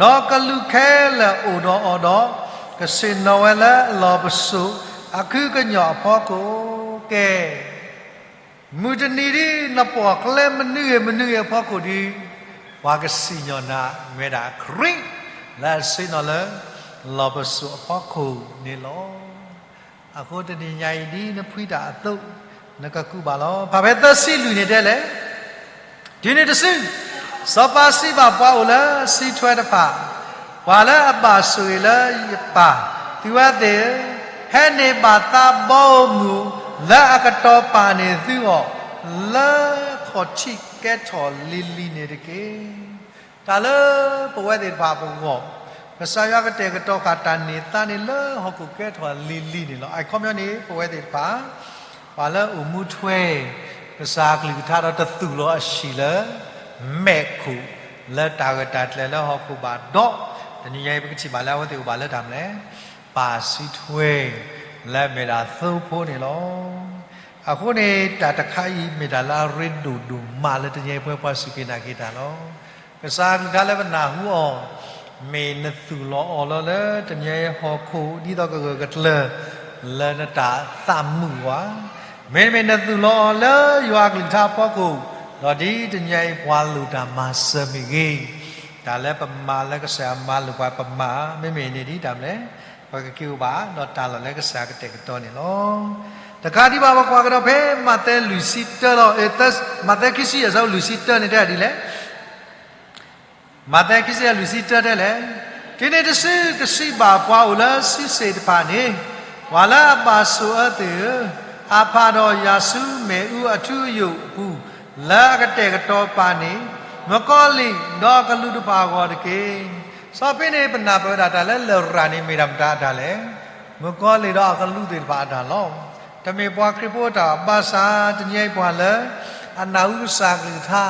ဒီးကလူးခဲလၢာ်အိၣ်ဒီးအီၤဒီး, ကဆ့ၣ်နီၤဝဲလၢအလီၢ်ပစိာ် အခုကညီၢ်အဖီခိၣ်ကဲ မုၢ်တနံၤဒ်နပိာ်ကျဲမနုၤဂ့ၤမနုၤဂ့ၤအဖီခိၣ်ဒီး, ပှၤကစံၣ်ညီၣ်နၤမ့ၢ်ဒၣ်ခရံာ် လၢအဆ့ၣ်နီၤလၢ လီၢ်ပစိာ်အဖီခိၣ်န့ၣ်လီၤ. အဃိတနံၤညါအံၤဒ်နဖှံတၢ်အသိး, နကကူးဘၣ်လီၤ. ဖးဖဲသၢဆံလွံၢ်န့ၣ်တဲလဲၣ်, တုၤနုၤတစု, စီၤပၤစံးဘၣ်ပှၤအိၣ်လၢစုထွဲတဖၣ်, ပှၤလၢအဘၣ်ဆိၣ်ဂ့ၤလၢယပၢ်သုဝဲသ့ၣ်ဧၢ, ဟဲန့ၢ်ဘၣ်သးဘီဧိၤမုၢ်ဧိၤ လၢအကတီၤပာ်န့ၢ်သုအီၤ လၢဟီၣ်ခိၣ်ကဲထီၣ်လံၤလံၤန့ၣ်တက့ၢ်. တၢ်လၢပဝဲသ့ၣ်တဖၣ်ပဂီၢ်, ကစၢ်ယွၤကတဲာ်ကတီၤဃာ်တၢ်န့ၢ်သါန့ၣ်လၢဟီၣ်ခိၣ်ကဲထီၣ်လံၤလံၤန့ၣ်လီၤ. အခီပညီန့ၣ် ပဝဲသ့ၣ်တဖၣ် ပှၤလၢအိၣ်မူထွဲ ကစၢ်အကလုၢ်ကထါဒီးတသူၣ်လီၤအဆံးလၢ မဲးခိၣ် လၢတၢ်ဂၢၢ်တၢ်ကျၢၤလၢဟီၣ်ခိၣ်ဘၣ်ဒီး, တနံၤညါအံၤပကထံၣ်ဘၣ်လၢအဝဲသ့ၣ်အိၣ်ဘၣ်လၢတၢ်မနုၤလဲၣ်, ပၢ်စုထွဲ လၢအမ့ၢ်ဒၣ်သိဖိန့ၣ်လီၤ. အဃိန့ၣ် တၢ်တခါအံၤမ့ၢ်တၢ်လၢအရ့ဒိၣ်ဒိၣ်မးလၢတနံၤအံၤပဝဲပှၤစူၢ်က့ၤနာ်က့ၤတၢ်လီၤ. ကစၢ်အကလုၢ်ကထါလၢပနၢ်ဟူအီၤ, မ့ၢ်နသူၣ်လီၤအီၤလီၤလၢတနံၤအံၤဟီၣ်ခိၣ် ဒ်သိးကဂၢၢ်ကကျၢၤ လၢနတၢ်သးမုာ်ဘၣ်. မ့တမ့ၢ်နသူၣ်လီၤအီၤလၢယွၤအကလုၢ်ကထါအဖီခိၣ်, ဒီးဒ်တနံၤအံၤပှၤလိၣ်တၢ်မၤစၢၤမ့ၢ်ဂ့ၤ, တၢ်လၢပမၤလၢကစၢ်ယွၤမၤလိာ်ပှၤပမၤ, မ့မ့ၢ်န့ၣ်ဒ်တၢ်မနုၤလဲၣ်, ပကက့ၤအိၣ်ဘၣ်ဒီးတၢ်လီၢ်လၢကစၢ်ကတဲာ်ကတီၤန့ၣ်လီၤ. တခါဒံးဘၣ်ပကွၢ်ကဒီးဖဲမးသဲလွံၢ်ဆံတၢလီၤ, မးသဲခံဆံယဲၢ် အဆၢဖိလွံၢ်ဆံတၢန့ၣ်တဲဒ်လဲၣ်. မးသဲခံဆံယဲၢ်လွံၢ်ဆံတၢတဲလဲၣ်, တုၤနုၤတစုကစံးဘၣ်ပှၤအိၣ်လၢစုစ့ၣ်တဖၣ်န့ၣ်, ပှၤလၢအဘၣ်ဆိၣ်အၢသ့ၣ်ဧၢ, ဟးဖးဒီးယၤဆူမ့ၣ်အူအထူအယိာ်အပူၤ, လၢအကတဲာ်ကတီၤပာ်န့ၢ် မုၣ်ကီၤလံၢ်ဒီးအကလူးတဖၣ်အဂီၢ်တက့ၢ်. စီၤပ့းတရူးန့ၣ် ပနၢ်ပၢၢ်ဝဲဒၣ်တၢ်လၢလရာ်န့ၣ်မ့ၢ်ဒၣ်မတၤအတၢ်လဲၣ်. မုၣ်ကီၤလံၢ်ဒီးအကလူးသ့ၣ်တဖၣ်အတၢ်လီၤ. တမ့ၢ်ပှၤခရံာ်ဖိအတၢ်ဘၣ်ဆၣ် တနံၤအံၤပှၤလၢ အနၢ်ဟူကစၢ်ကလုၢ်ကထါ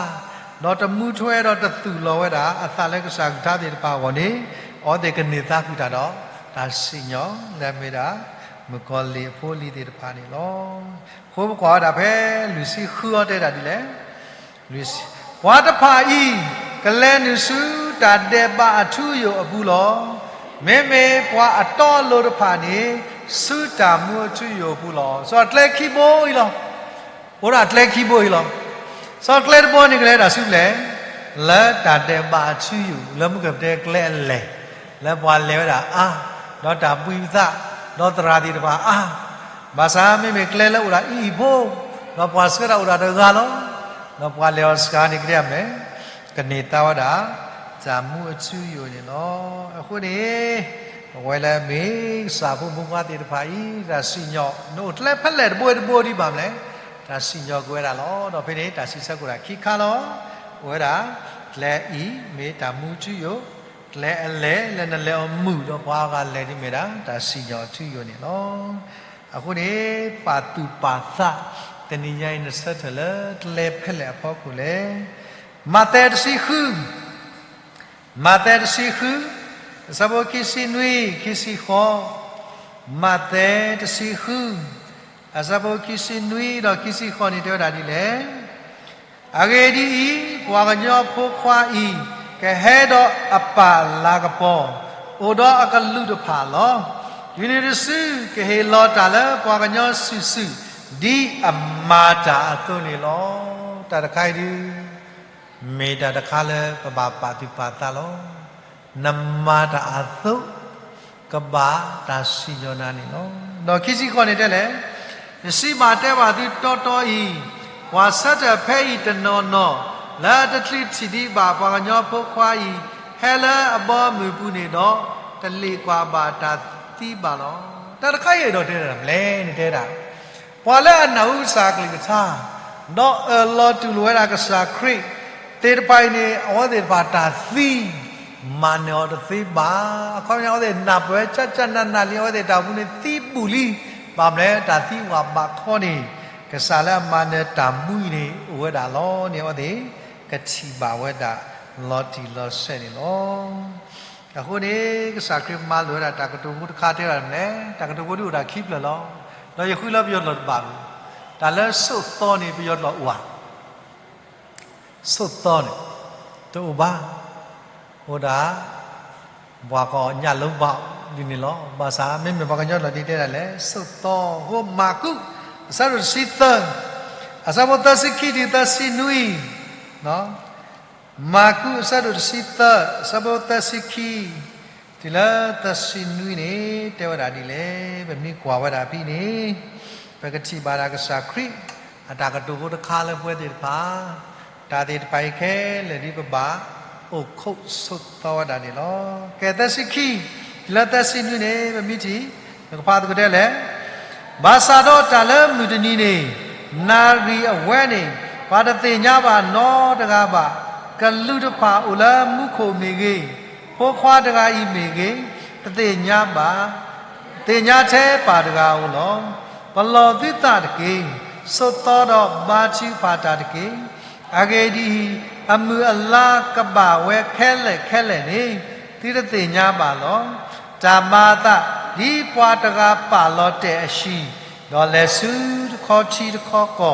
ဒီးတမူထွဲဒီးတသူၣ်လီၤဝဲဒၣ် အသးလၢကစၢ်ကလုၢ်ကထါသ့ၣ်တဖၣ်အဂီၢ်န့ၣ် အဝဲသ့ၣ်ကန့ၢ်သါဃုာ်တၢ်ဒီး တၢ်စံၣ်ညီၣ်လၢအမ့ၢ်ဒၣ် မုၣ်ကီၤလံၢ်အဖိအလံၤသ့ၣ်တဖၣ်န့ၣ်လီၤ. အဃိပကွၢ်ဝဲဒၣ်ဖဲလွံၢ်ဆံဃုအံၤတဲဒၣ်ဒ်လဲၣ်. ပှၤတဖၣ်အံၤ ကလဲၤနုာ်ဆူတၢ်ဒဲးဘးအထူအယိာ်အပူၤလီၤ. မ့မ့ၢ်ပှၤအတီအလိၤတဖၣ်န့ၣ် ဆူတၢ်မူအထူအယိာ်အပူၤလီၤ. စီၤကျဲခံဘိအံၤလီၤ. အိၣ်ဒၣ်ကျဲခံဘိအံၤလီၤ. စီၤကျဲတဘိန့ၣ်ကလဲၤဒၣ်ဆူလဲၣ်, လၢတၢ်ဒဲးဘးအထူအယိာ် လၢမုၢ်ကပတဲကျဲအလဲၤ, လၢပှၤလဲၤဝဲဒၣ်အါ, ဒီးတၢ်ဘှံးပသး, ဒီးသရၣ်သ့ၣ်တဖၣ်အါ, ဘၣ်ဆၣ်မ့မ့ၢ်ကျဲလၢအိၣ်ဒၣ်အံၤအံၤဖိ, ဒီးပှၤဆှၢတၢ်အိၣ်ဒၣ်တဂၤလီၤ. ဒီးပှၤလဲၤအီၤစှၤန့ၣ်ကဒဲအမဲာ်, ကန့ၢ်သါဝဲဒၣ် တၢ်မူအထူအယိာ်န့ၣ်လီၤ. အဃိန့ၣ် ပဝဲလၢအမ့ၢ်ကစၢ်ဖိမုၣ်ဖိခွါသ့ၣ်တဖၣ်အံၤ တၢ်စံၣ်ညီၣ် နအိၣ်ကျဲဖဲလဲၣ်တဘိတဘိဒံးဘၣ်မလဲၣ်, တၢ်စံၣ်ညီၣ်ကွံာ်ဝဲဒၣ်လီၤ. ဒီးဖဲန့ၣ် တၢ်စံးဆၢကီးဒၣ်ခံခါလီၤ. အိၣ်ဝဲဒၣ် ကျဲအံၤမ့ၢ်တၢ်မူထူယိာ်, ကျဲအလဲၤလၢနလဲၤအီၤမုာ်ဒီးပှၤအဂၤလဲၤဒ်မ့ၢ်ဒၣ် တၢ်စံၣ်ညီၣ်ထူယိာ်န့ၣ်လီၤ. အဃိန့ၣ် ပာ်သူၣ်ပာ်သး တနံၤညါအံၤနဆၢထၢၣ်လၢကျဲဖဲလဲၣ်အဖီခိၣ်လဲၣ်. မးသဲတဆံဃု မးသဲတဆံဃု အဆၢဖိခံဆံနွံ ခံဆံဃိး, မးသဲတဆံဃု အဆၢဖိခံဆံနွံဒီးခံဆံဃိးန့ၣ်တဲဝဲဒၣ်ဒ်လဲၣ်. အဂ့ၢ်ဒ်အံၤ, ပှၤကညီဖိခွါအံၤ ကဟဲဒီးအပၢ်လၤကပီၤ, အိၣ်ဒီးအကလူးတဖၣ်လီၤ. တုၤနုၤတစုကဟ့ၣ်လီၤတၢ်လၢပှၤကညီစုာ်စုာ် ဒ်အမၤတၢ်အသိးန့ၣ်လီၤ. တၢ်တခါအံၤဒုး မ့ၢ်တၢ်တခါလၢပဘၣ်ပာ်သူၣ်ပာ်သးလီၤ. နမၤတၢ်အသိး ကဘၣ်တၢ်စံၣ်ညီၣ်နၤန့ၣ်လီၤ. ဒီးခံဆံဃိးန့ၣ်တဲလဲၣ်, ယစံးဘၣ်တဲဘၣ်သုတီတီအံၤ, ပှၤဆၢထၢၣ်ဖဲအံၤတနီၤနီၤ လၢတချုးထံၣ်ဒံးဘၣ်ပှၤကညီဖိခွါအံၤ ဟဲလၢအဘီအမုၢ်ပူၤန့ၣ်ဒီး တလ့ၣ်ကွၢ်ဘၣ်တၢ်သံဘၣ်လီၤ. တၢ်တခါအံၤအဲၣ်ဒိးတဲဒၣ်မလဲၣ်န့ၣ်တဲဒၣ် ပှၤလၢအနၢ်ဟူကစၢ်ကလုၢ်ကထါ ဒီးအၢၣ်လီၤတူၢ်လိာ်ဝဲဒၣ်ကစၢ်ခရံာ်သ့ၣ်တဖၣ်အံၤန့ၣ် အဝဲသ့ၣ်တဖၣ်တၢ်သံ မၤနၢၤအီၤတသ့ဘၣ်. အခီပညီအဝဲသ့ၣ်နၢ်ပၢၢ်ဝဲကၠၢ်ကၠၢ်နးနးလံ အဝဲသ့ၣ်တၢ်အိၣ်မူန့ၣ်သံဘူးလံ. ဘၣ်မနုၤလဲၣ် တၢ်သံဝးဘးခီန့ၣ် ကစၢ်လၢအမၤနၢၤတၢ်မူအံၤန့ၣ် အိၣ်ဝဲဒၣ်လီၤန့ၣ် အဝဲသ့ၣ်ကထံၣ်ဘၣ်ဝဲဒၣ်လီၤတံၢ်လီၤဆဲးန့ၣ်လီၤ. အဃိန့ၣ် ကစၢ်ခရံာ်မၤလိာ်ဝဲဒၣ်တၢ်ကတိၤဖိတခါတဲဝဲဒၣ်မနုၤလဲၣ်, တၢ်ကတိၤဖိဒုးအိၣ်ဒၣ်ခံဖျၢၣ်လီၤ. ဒီးယဃုလၢပယီၤကျိာ်တဘၣ်ဘၣ်. တၢ်လၢဆိးသီန့ၣ် ပယီၤကျိာ်အိၣ်ဧါ. ဆိးသီန့ၣ် တအိၣ်ဘၣ်. အိၣ်ဒၣ် ပှၤကိးညၣ်လိဘၣ်ဒ်န့ၣ်လီၤ. ဘၣ်ဆၣ်မ့မ့ၢ်ပှၤကညီကျိာ်ဒ်တဲဒၣ်လဲၣ် ဆိးသီ. အဃိမၢ်ကူး အဆၢဒိၣ်တဆံသၢ အဆၢဖိသၢဆံခံတုၤသၢဆံနွံ မၢ်ကူးအဆၢဒိၣ်တဆံသၢ အဆၢဖိသၢဆံခံ တုၤလၢသၢဆံနွံန့ၣ် တဲဝဲဒၣ်ဒ်လဲၣ်. ပမ့ၢ်ကွၢ်ဝဲဒၣ်ဖဲန့ၣ် ပကထံၣ်ဘၣ်ဒၣ်ကစၢ်ခရံာ် အတၢ်ကတိၤဖိတခါလၢပဝဲသ့ၣ်တဖၣ် တၢ်သ့ၣ်တဖၣ်အံၤခဲလၢာ်ဒ်ပဘၣ် အိၣ်ခိးဆိးသီဝဲဒၣ်န့ၣ်လီၤ. ကဲသၢဆံခံ တုၤလၢသၢဆံနွံန့ၣ် ပမ့ၢ်ထံၣ် ပကဖးသကိးတဲလဲၣ် ဘၣ်ဆၣ်ဒီးတၢ်လၢမုၢ်တနံၤန့ၣ် နၣ်ရံၣ်အဝဲန့ၣ် ပှၤတသ့ၣ်ညါဘၣ်နီတဂၤဘၣ်. ကလူးတဖၣ်အိၣ်လၢမူခိၣ်မ့ၢ်ဂ့ၤ, ဖိခွါတဂၤအံၤမ့ၢ်ဂ့ၤ, တသ့ၣ်ညါဘၣ်, သ့ၣ်ညါထဲပၢ်တဂၤဧိၤလီၤ. ပလီၢ်သုသးတက့ၢ်. ဆိးသီဒီးဘါထုကဖၣ်တၢ်တက့ၢ်. အဂ့ၢ်ဒ်အံၤ, အမုၢ်အလါကဘၣ်ဝဲခဲလၢာ်ခဲလၢာ်န့ၣ် သုတသ့ၣ်ညါဘၣ်လီၤ. တၢ်မၤအသးဒ်ပှၤတဂၤပာ်လီၤတဲာ်အဟံၣ်, ဒီးလဲၤဆူတခီထံတခီကီၢ်,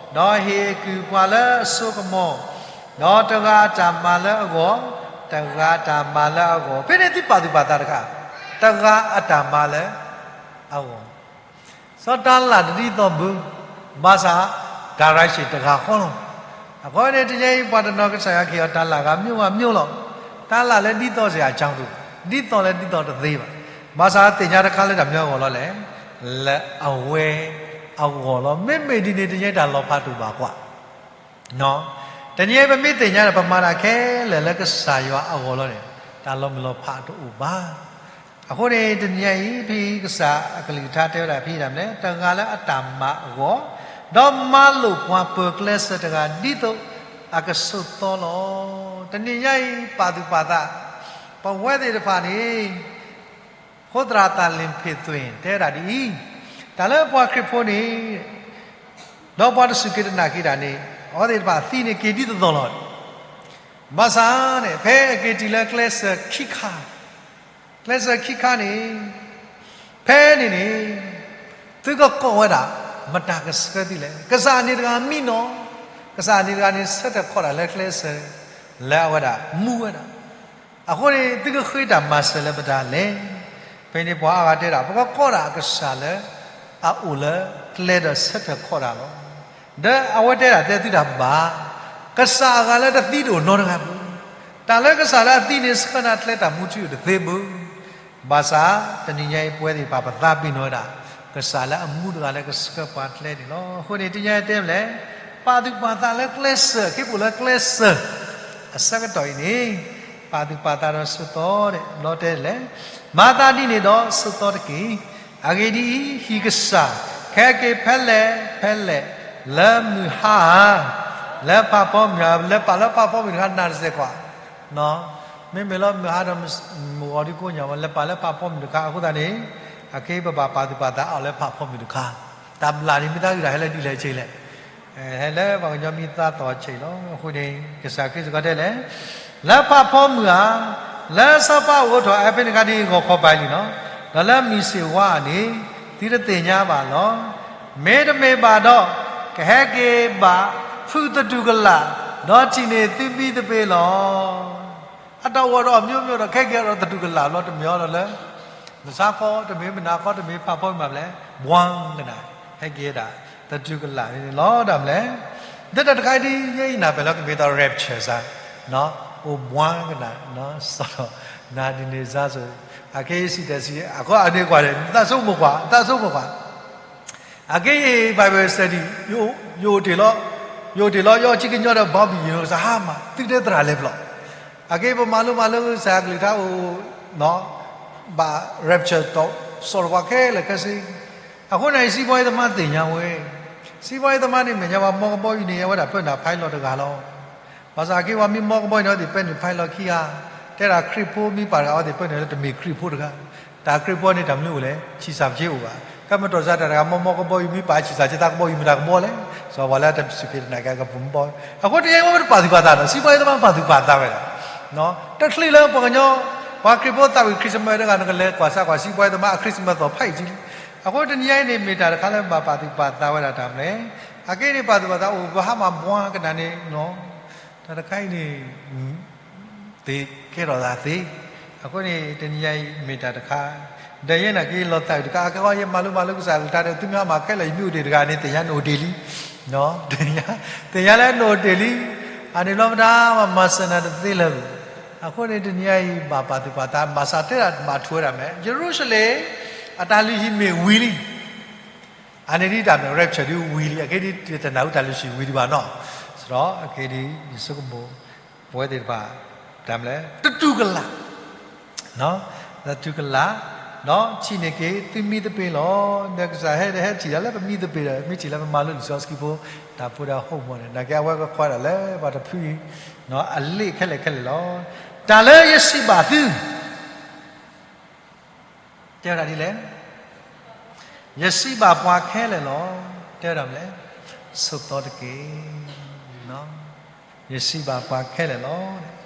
ဒီးဟ့ၣ်အကုၢ်ပှၤလၢအစိကမီၤ, ဒီးတဂၤအတၢ်မၤလၢအဂီၢ်, တဂၤအတၢ်မၤလၢအဂီၢ်. ဖဲန့ၣ်သုပာ်သူၣ်ပာ်သးတခါ, တဂၤအတၢ်မၤလၢအဂီၢ် စီၤတၢ်လၢ်တဒ်သိးဘၣ်, ဘၣ်ဆၣ် direction တဂၤဃီလီၤ. အဃိန့ၣ် တနံၤအံၤပှၤတနီၤကစၢ်ယွၤကဟ့ၣ်အီၤတၢ်လၢ်ဂၤ မျိုးဂၤမျိုးလီၤ. တၢ်လၢ်လၢဒ်သိးစ့ၢ်အကါတအိၣ်, ဒ်သိးလၢဒ်သိးတသ့ဘၣ်. ဘၣ်ဆၣ်သ့ၣ်ညါတခါလၢတၢ်မနုၤအဂီၢ်လီၤလဲၣ်, လၢအဝဲအဂီၢ်လီၤ. မ့မ့ၢ်ဒ်န့ၣ် တနံၤအံၤတၢ်လီၤဖးတအိၣ်ဘၣ်ကွၢ် တနံၤအံၤပမ့ၢ်သ့ၣ်ညါဒီး ပမၤတၢ်ခဲလၢာ်လၢကစၢ်ယွၤအဂီၢ်လီၤန့ၣ် တၢ်လီၤမုၢ်လီၤဖးတအိၣ်ဘၣ်. အဃိန့ၣ် တနံၤညါအံၤ ဖဲကစၢ်အကလုၢ်ကထါတဲဝဲဒၣ်ဖဲအံၤဒၣ်လဲၣ်, တဂၤလၢအတၢ်မၤအဂီၢ်, ဒီးမၤလိာ်ပှၤပၢၤကျဲစၢၤတဂၤ ဒ်သိးအကဆိးသီလီၤ. တနံၤညါအံၤ ပာ်သူၣ်ပာ်သး, ပဝဲသ့ၣ်တဖၣ်န့ၣ် ဖိသရၣ်သးလ့ၣ်ဖ့ၣ်သွ့ၣ် တဲဝဲဒၣ်ဒ်အံၤ, တၢ်လၢပှၤခရံာ်ဖိန့ၣ် ဒီးပှၤတစူၢ်က့ၤတနာ်က့ၤတၢ်န့ၣ် အဝဲသ့ၣ်တဖၣ်သံန့ၣ်က့ၤဒ်သိးသိးလီၤ. ဘၣ်ဆၣ်န့ၣ် ဖဲအက့ၤတုၤလၢကျဲစၢၤခံခါ, ကျဲစၢၤခံခါန့ၣ်, ဖဲန့ၣ်န့ၣ် သုကကိးဝဲဒၣ် မတၤကဆှၢသုလဲၣ်. ကစၢ်န့ၣ်တဂၤမံနီၤ, ကစၢ်န့ၣ်တဂၤန့ၣ် ဆၢထၢၣ်ခီၣ်တၢ်လၢကျဲစၢၤ လၢအဝဲဒၣ်မူဝဲဒၣ်. အဃိန့ၣ် သုကဃ့တၢ်မၤစၢၤလၢပတၢ်လဲၣ်. ဖဲန့ၣ်ပှၤအါဂၤတဲဒၣ် ပကကိးဒၣ်အကစၢ်လၢ အအိၣ်လၢကျဲဒီးဆၢထၢၣ်ခီၣ်တၢ်လီၤ. ဒီးအဝဲတဲဒၣ်တဲသုတၢ်ဘၣ်, ကစၢ်အဂၤလၢတသံတအိၣ်နီတဂၤဘၣ်. တၢ်လၢကစၢ်လၢအသံန့ၣ် ဆှၢနၤကျဲတၢ်မူထူအိၣ်တသ့ဘၣ်. ဘၣ်ဆၣ် တနံၤညါအံၤပဝဲသ့ၣ်တဖၣ် ပသးပ့ၤနီၣ်ဝဲဒၣ် ကစၢ်လၢအမူတဂၤလၢကဆှၢပှၤကျဲန့ၣ်လီၤ. အဃိန့ၣ် တနံၤညါအံၤတဲမလဲၣ်, ပာ်သူၣ်ပာ်သးလၢကျဲစၢၤ, ခ့ပူၤလၢကျဲစၢၤ အဆၢကတီၢ်အံၤန့ၣ် ပာ်သူၣ်ပာ်သးဒီးဆိးသီဒီး ဘျီတဲလဲၣ်, မၤသးဒ်န့ၣ်ဒီးဆိးသီတက့ၢ်. အဂ့ၢ်ဒ်အံၤ, ဟံၣ်ကစၢ် ခဲက့ၤဖဲလဲၣ်ဖဲလဲၣ် လၢမုၢ်ဟါဧါ, လၢဖးဖီမုၢ်ဧါ, လဲၤပာ်လၢဖးဖီမုၢ်တခါ နၢ်တစဲးကွၢ် မ့မ့ၢ်လၢမုၢ်ဟါဒီးမုၢ်ဂီၤဒ်ကိးညါမး လဲၤပာ်လၢဖးဖီမုၢ်တခါ. အဃိသတးန့ၣ် အခဲအံၤပဘၣ်ပာ်သူၣ်ပာ်သးအီၤလၢဖးဖီမုၢ်တခါ, တၢ်ဘျၣ်န့ၣ် မ့ၢ်တၢ်ဂ့ၢ်ဒၣ်ဟဲလၢဒ်လဲၣ်ဆ့လဲၣ်, ဟဲလၢပှၤကညီမံသးသီဆ့လီၤ. အဃိန့ၣ် ကစၢ်ခရံာ်စ့ၢ်ကီးတဲလဲၣ်, လၢဖးဖီမုၢ်ဧါ, လၢစီၤပၤအိၣ်ထီၣ် အဖဲန့ၣ်ခါဒ်ဂီၤခီပၤလံနီၤ, ဒီးလၢမုၢ်ဆ့ၣ်ဝါဧါန့ၣ် သုတသ့ၣ်ညါဘၣ်လီၤ. မ့တမ့ၢ်ဘၣ်ဒီး ကဟဲက့ၤဘၣ်ဖုသတူၢ်ကလာ်, ဒီးထံၣ်န့ၢ်သုမံသပ့ၤလီၤ. အတၢ်အိၣ်ဒီးအမျိုးမျိုးဒီး ခဲက့ၤဒီးသတူၢ်ကလာ်ဘျီတမ့ၢ်အီၤဒီးလၢ လၢဆါခီတမ့ၢ်မနၤခီတမ့ၢ်ဖးဖီမုၢ်ဘၣ်လဲၣ်, ဘှါကနၣ် ဟဲက့ၤဒၣ်သတူၢ်ကလာ်န့ၣ်လီၤ. ဒၣ်မလဲၣ်, ဒီးတၢ်တခါအံၤဒ်အံၤ ယဲအံၤနၢ်ပၢၢ်လၢကမ့ၢ်တၢ် rapture စ့ၢ်, အိၣ်ဘှါကနၣ် စီၤ နၤဘူၤခၣ်နံစၢ်စိၤ, အခဲအံၤစံၣ်တဲၤစံၣ် အဃိအန့ၣ်ကွၢ်န့ၣ် သးဆိကမိၣ်ကွၢ်, သးဆိကမိၣ်ကွၢ် အခဲအံၤ Bible study ယအိၣ်တ့ၢ်လီၤ, ယအိၣ်တ့ၢ်လီၤ ယအီၣ်ဆံကညီဒီး ဘီဘံၣ်ယိၤ ကစၢ်ဟါမး သုတဲသရၣ်လဲၤဘျီ. အခဲအံၤ ပမၤလိမၤလိကစၢ်အကလုၢ်ကထါအိၣ် ဘၣ် rapture တီၢ် စီၤတပှၤခဲလၢာ်ခဲဆ့. အဃိန့ၣ် စီးပွားရေးသမားသ့ၣ်ညါဝဲ, စီးပွားရေးသမားန့ၣ် မဲာ်ညါပှၤမီကဘီယူၤန့ၣ် အဝဲဒၣ်ပၢနုာ် pilot တဂၤလီၤ. ဘၣ်ဆၣ်အခဲအံၤ ပှၤမံမီကဘီယူၤန့ၣ် အဝဲသ့ၣ်ပၢနုာ် pilot ခံဂၤ, တဲဒၣ်ခရံာ်ဖိမံပာ်တဂၤ အဝဲသ့ၣ်ပၢနုာ်လၢတမ့ၢ်ခရံာ်ဖိတဂၤ, တၢ်ခရံာ်ဖိန့ၣ် တၢ်မနုၤအိၣ်လဲၣ် ဆံၣ်စၢ်ပက့အိၣ်ဘၣ်. ကဲမတီၢ်စၢ်တၢ်တဂၤ မီမီကဘီယူၤ မံပာ်ဆံၣ်စၢ်က့တၢ်ကဘီယူၤ မ့ၢ်တၢ်ကဘီလဲၣ်, စီၤပှၤလၢတၢ်စူၢ်က့ၤတနာ်က့ၤကဘီယူၤ. အဃိတနံၤညါအံၤ ပတပာ်သူၣ်ပာ်သးဒီး စီးပွားရေးသမားပာ်သူၣ်ပာ်သးဝဲဒၣ် တချုးလၢပှၤကညီ ပှၤခရံာ်ဖိသးဝံၣ် Christmas တဂၤ နကလဲၤကွၢ်စၢ်ကွၢ် စီးပွားရေးသမားအ Christmas သီၣ်ဖးအံၤကံလံ. အဃိတနံၤညါအံၤန့ၣ် မ့ၢ်တၢ်တခါလၢဘၣ်ပာ်သူၣ်ပာ်သးဝဲဒၣ်တၢ်မလဲၣ်. အခဲအံၤန့ၣ် ပာ်သူၣ်ပာ်သးအိၣ် ပဟါမၢ်ဘှါကနၣ်န့ၣ် တၢ်တခါအံၤန့ၣ် သ့ကဲထီၣ်သးသ့. အဃိန့ၣ် တနံၤညါအံၤမ့ၢ်တၢ်တခါ, ဒီးယဲနာ်က့ၤလီၤသးအုးတခါ, အခဲအံၤယမၤလိမၤလိကစၢ်အကလုၢ်ကထါဒီး သုမ့ၢ်ဟါမၢ်ခဲလၢာ် ယမ့ၢ်အိၣ်တ့ၢ်တဂၤန့ၣ် သ့ၣ်ညါနအိၣ်တ့ၢ်လံ, သ့ၣ်ညါလၢနအိၣ်တ့ၢ်လံ, အန့ၣ်လီၤပတၢ်မၤစၢၤနၤတသ့လၢၤဘၣ်. အဃိန့ၣ် တနံၤညါအံၤ ဘၣ်ပာ်သူၣ်ပာ်သး ဘၣ်ဆၣ်တဲဒၣ်ဘၣ်ထွဲဒၣ်မ့ၢ် ယရူၤၡလ့ၣ် အတၢ်လုၢ်ဟံၣ်မ့ၢ်ဝံၤလံ အန့ၣ်ဒ်တၢ်မ့ၢ် rapture ဒ်ဝံၤလံ, အခဲဒ်တနၢ်ဟူတၢ်လုၢ်ဟံၣ်ဝံၤဒံးဘၣ်နီၤ. စရီ အခဲဒ် ယဆိကမိၣ် ပဝဲသ့ၣ်တဖၣ် တၢ်မလဲၣ် တတူၢ်ကလာ်, တတူၢ်ကလာ်, ဒီးထံၣ်န့ၢ်က့ၤ သုမံသပ့ၤလီၤ. ဒီးကစၢ်ဟဲဒီးဟဲထံၣ်ဒၣ်လၢပမံသပ့ၤဒီး မ့ၢ်ထံၣ်လၢပမၤလိလံာ်စီဆှံဖိ တၢ်ဖိဒီးဟီၣ်ကဝီၤန့ၣ် နာ်က့ၤအဝဲကကွၢ်ဒၣ်လၢပှၤတဖုအံၤ အလ့ၣ်ခဲလၢာ်ခဲလၢာ်လီၤ. တၢ်လၢယစံးဘၣ်သု တဲဝဲဒၣ်ဒ်လဲၣ်, ယစံးဘၣ်ပှၤခဲလၢာ်လီၤ. တဲဝဲဒၣ်မလဲၣ်, ဆိးသီတက့ၢ်. ယစံးဘၣ်ပှၤခဲလၢာ်လီၤ.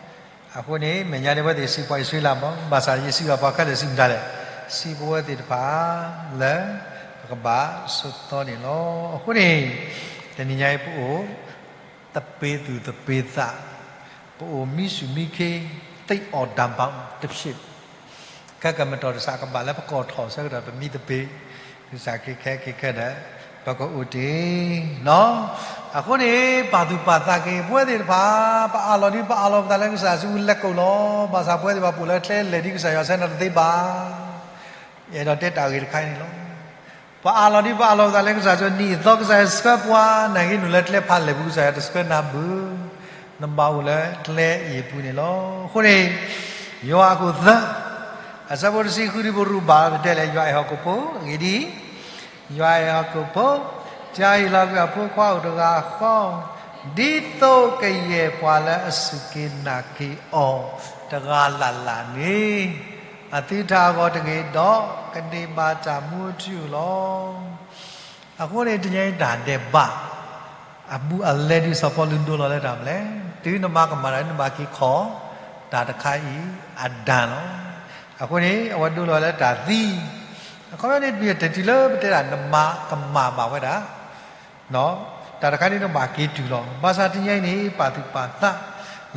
အဃိန့ၣ် မဲာ်ညါဒ်ဝဲသ့ၣ်စံးပှၤအံၣ်စရ့လးမး, ဘၣ်ဆၣ်ယစံးဘၣ်ပှၤခဲလၢာ်စံးမတၤလဲၣ်, စံးပဝဲသ့ၣ်တဖၣ်လၢ ပကဘၣ်ဆိးသီန့ၣ်လီၤ. အဃိန့ၣ် တနံၤညါအံၤပအိၣ် သပ့ၤသူၣ်သပ့ၤသး, ပအိၣ်မံဆူၣ်မံခ့, သ့ၣ်အီၣ်တၢ်ဘၣ်တဖျၢၣ် ခဲကမတီၢ်တစးကဘၣ်လၢပကီၢ်ထီၣ်ဆၢကတီၢ် ပမံသပ့ၤ, ကစၢ်ခရံာ်ခဲက့ၤခဲဒီး ပကအိၣ်တ့ၢ်လီၤ. အဃိန့ၣ် ပာ်သူၣ်ပာ်သးက့ၤ ပဝဲသ့ၣ်တဖၣ် ပအးလီၤဒ်ပအးလီၤပသးလၢကစၢ်စုပူၤလဲၤကိးလီၤ. ဘၣ်ဆၣ်ပဝဲသ့ၣ်တဖၣ်ပအိၣ်လၢကျဲလဲၣ်ဒ်ကစၢ်ယွၤဆၢနၤတသ့ဘၣ်. ယအဲၣ်ဒိးတဲတၢ်ဂ့ၢ်တခါအံၤန့ၣ်လီၤ. ပအးလီၤဒ်ပအးလီၤပသးလၢကစၢ်စု နံၣ်အသီကစၢ်ယွၤဆှၢပှၤ နာ်က့နုာ်လၢကျဲဖးလဲၢ်ပူၤ ကစၢ်ယွၤတဆှၢနၤဘၣ်. နဘၣ်အိၣ်လၢကျဲအံၤအပူၤန့ၣ်လီၤ. အဃိန့ၣ် ယွၤအခိၣ်သၢ, အဆၢဖိတဆံဃု ဒ်ပရူးဘၣ်ပတဲလဲၣ်, ယွၤအဲၣ်ဟီၣ်ခိၣ်ဖိ, အဂ့ၢ်ဒ်အံၤ, ယွၤအဲၣ်ဟီၣ်ခိၣ်ဖိ, ကဟ့ၣ်လီၤကွံာ်အဖိခွါအိၣ်တဂၤဃီ, ဒ်သိးကယဲၢ်ပှၤလၢအစူၢ်က့ၤနာ်က့ၤအီၤတဂၤလၢ်လၢ်န့ၣ်, အသုတၢ်အဂီၢ်တဂ့ၤဒီး, ကန့ၢ်ဘၣ်တၢ်မူအထူအယိာ်လီၤ. အဃိန့ၣ် တနံၤအံၤတၢ်ဒဲးဘး အဘူးအလဲဒ်စီၤပီလူးဒိလီၤလၢတၢ်မနုၤလဲၣ်, တုၤနမၤကမၣ်တၢ် နဘၣ်က့ၤခီၣ် တၢ်တခါအံၤအဒၣ်လီၤ. အဃိန့ၣ် အဝဲဒိလီၤလၢတၢ်သံ, အခီပညီန့ၣ် မ့ၢ်တတုၤလၢပတဲဒၣ် နမၤကမၣ်ဘၣ်ဝဲဒၣ် တၢ်တခါန့ၣ်နဘၣ်က့ၤတုၤလီၤ. ဘၣ်ဆၣ်တနံၤအံၤန့ၣ် ပာ်သူၣ်ပာ်သး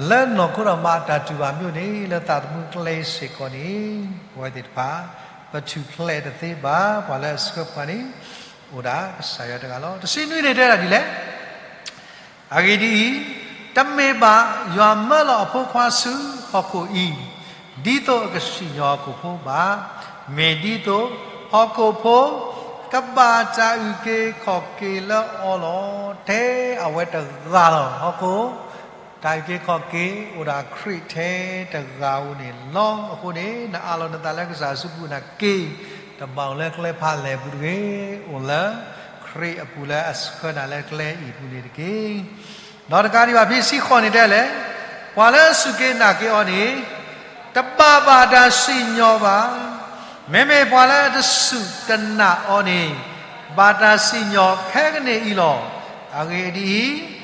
လၢနီၢ်ခိဒီးမၤတၢ်တူၢ်ဘၣ်မ့ၢ်န့ၣ် လၢသးသမူကျဲစ့ၢ်ကီးန့ၣ် ပဝဲသ့ၣ်တဖၣ် ပထူၣ်ဖျဲးတသ့ဘၣ်. ပှၤလၢအဆှၢပှၤန့ၣ် အိၣ်ဒၣ်ကစၢ်ယွၤတဂၤလီၤ. တဆံနွံန့ၣ်တဲဒၣ်ဒ်လဲၣ်. အဂ့ၢ်ဒ်အံၤ, တမ့ၢ်ဘၣ်ယွၤမၢလီၤအဖိခွါဆူဟီၣ်ခိၣ်အံၤ ဒ်သိးအကစံၣ်ညီၣ်ဟီၣ်ခိၣ်ဖိဘၣ်, မ့ၢ်ဒ်သိးဟီၣ်ခိၣ်ဖိကဘၣ်တၢ်အုၣ်က့ၤခီၣ်က့ၤလၢအီၤလီၤ. ထဲအဝဲတဂၤလီၤ. ဟီၣ်ခိၣ် တၢ်အုၣ်က့ၤခီၣ်က့ၤ အိၣ်ဒၣ်ခရံာ်ထဲတဂၤဧိၤန့ၣ်လီၤ. အဃိန့ၣ် နအးလီၤနသးလၢကစၢ်အစုပူၤနာ်က့, တဘၣ်အိၣ်လၢကျဲဖးလဲၢ်ပူၤတဂ့ၤ, အိၣ်လၢခရံာ်အပူၤလၢအဆှၢနၤလၢကျဲအံၤပူၤန့ၣ်တက့ၢ်. ဒီးတကးဒံးဘၣ် ဖဲတဆံဃိးန့ၣ်တဲလဲၣ်, ပှၤလၢအစူၢ်က့ၤနာ်က့ၤအီၤန့ၣ် တဘၣ်ဘၣ်တၢ်စံၣ်ညီၣ်ဘၣ်. မ့မ့ၢ်ပှၤလၢအတစူၢ်တနာ်အီၤန့ၣ် ဘၣ်တၢ်စံၣ်ညီၣ်ခဲကနံၣ်အံၤလီၤ. အဂ့ၢ်ဒ်အံၤ,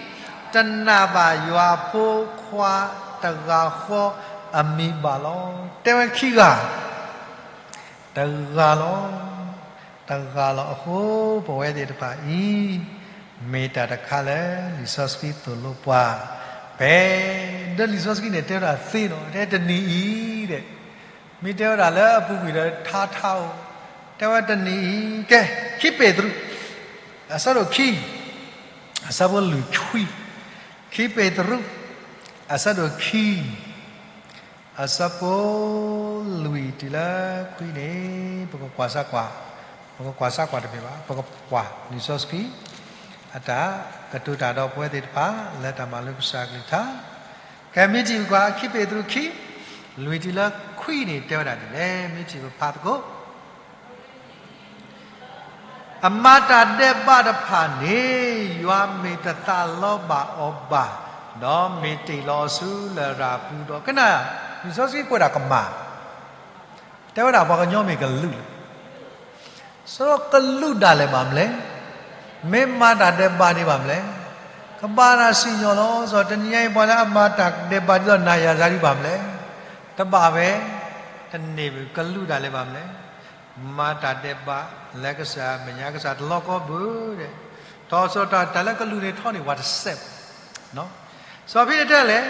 တနာ်ဘၣ်ယွၤအဖိခွါတဂၤဃီအမံၤဘၣ်လီၤ. တဲဝဲခံဂၤ, တဂၤလီၤ. တဂၤလီၤအဃိ ပဝဲသ့ၣ်တဖၣ်အံၤ မ့ၢ်တၢ်တခါလၢလံာ်စီဆှံသိၣ်လိပှၤ ဖဲ ဒီးလံာ်စီဆှံန့ၣ်တဲဝဲဒၣ်သ့နီၤ, တဲတနံၤအံၤဒီး မ့ၢ်တဲဝဲဒၣ်လၢအပူၤကွံာ်ဒီးထါထါအိၣ်, တဲဝဲတနံၤအံၤ, ကဲ, ခံပ့းတရူး အဆၢဒိၣ်ခံ, အဆၢဖိလွံၢ်ဆံ, ခံပ့းတရူး အဆၢဒိၣ်ခံ အဆၢဖိလွံၢ်တုၤလၢခွံန့ၣ် ပကကွၢ်စၢ်ကွၢ်, ပကကွၢ်စၢ်ကွၢ်တမ့ၢ်ဘၣ်, ပကကွၢ်လံာ်စီဆှံ အတၢ်ကတိၤတၢ်ဒီးပဝဲသ့ၣ်တဖၣ် လၢတၢ်မၤလိကစၢ်ကလုၢ်ကထါ, ကဲမ့ၢ်ထံၣ်ပကွၢ် ခံပ့းတရူးခံ လွံၢ်တုၤလၢခွံန့ၣ် တဲဝဲဒၣ်ဒ်လဲၣ်, မ့ၢ်ထံၣ်ပဖးသကိး အမၤတၢ်ဒဲးဘးတဖၣ်န့ၣ် ယွၤမ့ၢ်တသးလီဘၣ်အီၤဘၣ်, ဒီးမ့ၢ်တ့ၢ်လီၤအီၤဆူလရာ်ပူၤဒီး ကနၣ်, လံာ်စီဆှံကွဲးဒၣ်ကမၣ်, တဲဝဲဒၣ်ပှၤကညီမ့ၢ်ကလူးလီၤ. စီၤကလူးဒၣ်လဲာ်ဘၣ်မနုၤလဲၣ်, မ့ၢ်မၤတၢ်ဒဲးဘးဒံးဘၣ်မနုၤလဲၣ်, ကဘၣ်တၢ်စံၣ်ညီၣ်လီၤ. စီၤတနံၤညါအံၤပှၤလၢအမၤတၢ်ဒဲးဘးဒ်သိးနၤယၤစါဒံးဘၣ်မနုၤလဲၣ်, တဘၣ်ဝဲ, တန့ၢ်ဘၣ်, ကလူးဒၣ်လဲာ်ဘၣ်မနုၤလဲၣ် မၤတၢ်ဒဲးဘးလၢကစၢ်အမဲာ်ညါ ကစၢ်တလီကီဘၣ်ဒီး, ထီၣ်စီၤတၢ် တၢ်လၢကလူးန့ၣ်ထီန့ၢ်ပှၤတစဲးဘၣ်. စီၤဖံန့ၣ်တဲလဲၣ်,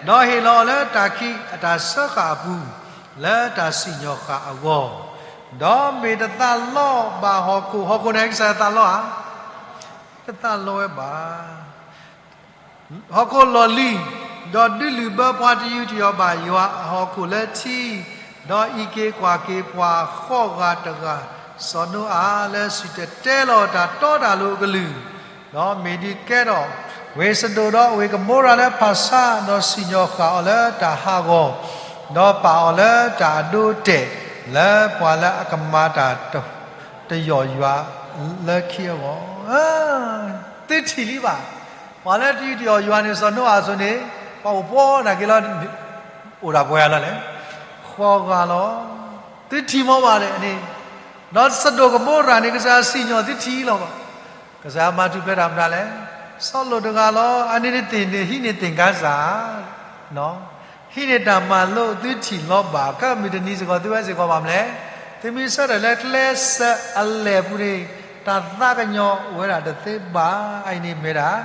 ဒီးဟ့ၣ်လီၤအီၤလၢတၢ်ခံးအတၢ်စၢဃာ်အပူၤ, လၢတၢ်စံၣ်ညီၣ်ဃာ်အဂီၢ်, ဒီးမ့ၢ်တသးလီဘၣ်ဟီၣ်ခိၣ်, ဟီၣ်ခိၣ်န့ၣ်ကစၢ်သးလီဧါ, တသးလီဝဲဘၣ် ဟီၣ်ခိၣ်လီၢ်လံၤ, ဒီးဒုးလုၢ်ဘၢပှၤတယူးတယီၣ်ဘၣ်ယွၤအဟီၣ်ခိၣ်လၢထံ, ဒီးအံးက့ၤကွၢ်က့ၤပှၤဃိးဂၤတဂၤ, စီၤနိအၤလၢစံၣ်တဲၤတဲလီၤတၢ်တီတၢ်လိၤအကလုၢ်, ဒီးမ့ၢ်ဒုးကဲထီၣ် ဝ့ၢ်စဒိၣ်ဒီးဝ့ၢ်ကမိရၤလၢဖၣ်ဆါ, ဒီးစံၣ်ညီၣ်ဃာ်အီၤလၢတၢ်ဟးဂီၤ, ဒီးပာ်အီၤလၢတၢ်အဒိအတဲာ်, လၢပှၤလၢအကမၤတၢ် တယီၣ်ယွၤလၢခံအဂီၢ်, သုထံၣ်လံဘၣ်. ပှၤလၢတယူးတယီၣ်ယွၤန့ၣ် စီၤနိအၤအစိၤန့ၣ် ပှၤအိၣ်ပှီၢ်နာ်က့ၤလီၤ, အိၣ်ဒၣ်ပှဲၤဂၤလီၤလဲၣ်, ဃိးဂၤလီၤ. သုထံၣ်မ့ၢ်ဘၣ်လဲၣ်န့ၣ်, ဒီးစဒိၣ်ကမိရၤန့ၣ် ကစၢ်စံၣ်ညီၣ်သုထံၣ်လီၤဘၣ်. ကစၢ်မၤထူၣ်ဖျဲးတၢ်မတၤလဲၣ်, စီၤလိာ်တဂၤလီၤ, အန့ၣ်တသ့ၣ်န့ၣ် ဟံးန့ၢ်သ့ၣ်ကါစၢ် ဟံးန့ၢ်တၢ်မၤလိာ်သုထံၣ်လီၤဘၣ်, ကမုၢ်တနံၤစ့ၢ်ကီး သုဝဲစ့ၢ်ကီးဘၣ်မနုၤလဲၣ်, သုမ့ၢ်ဆၢထၢၣ်လၢကျဲစၢးအလဲၢ်ပူၤန့ၣ် တၢ်သးကညီၤအိၣ်ဝဲဒၣ်တသ့ဘၣ်. အအံၤန့ၣ်မ့ၢ်ဒၣ်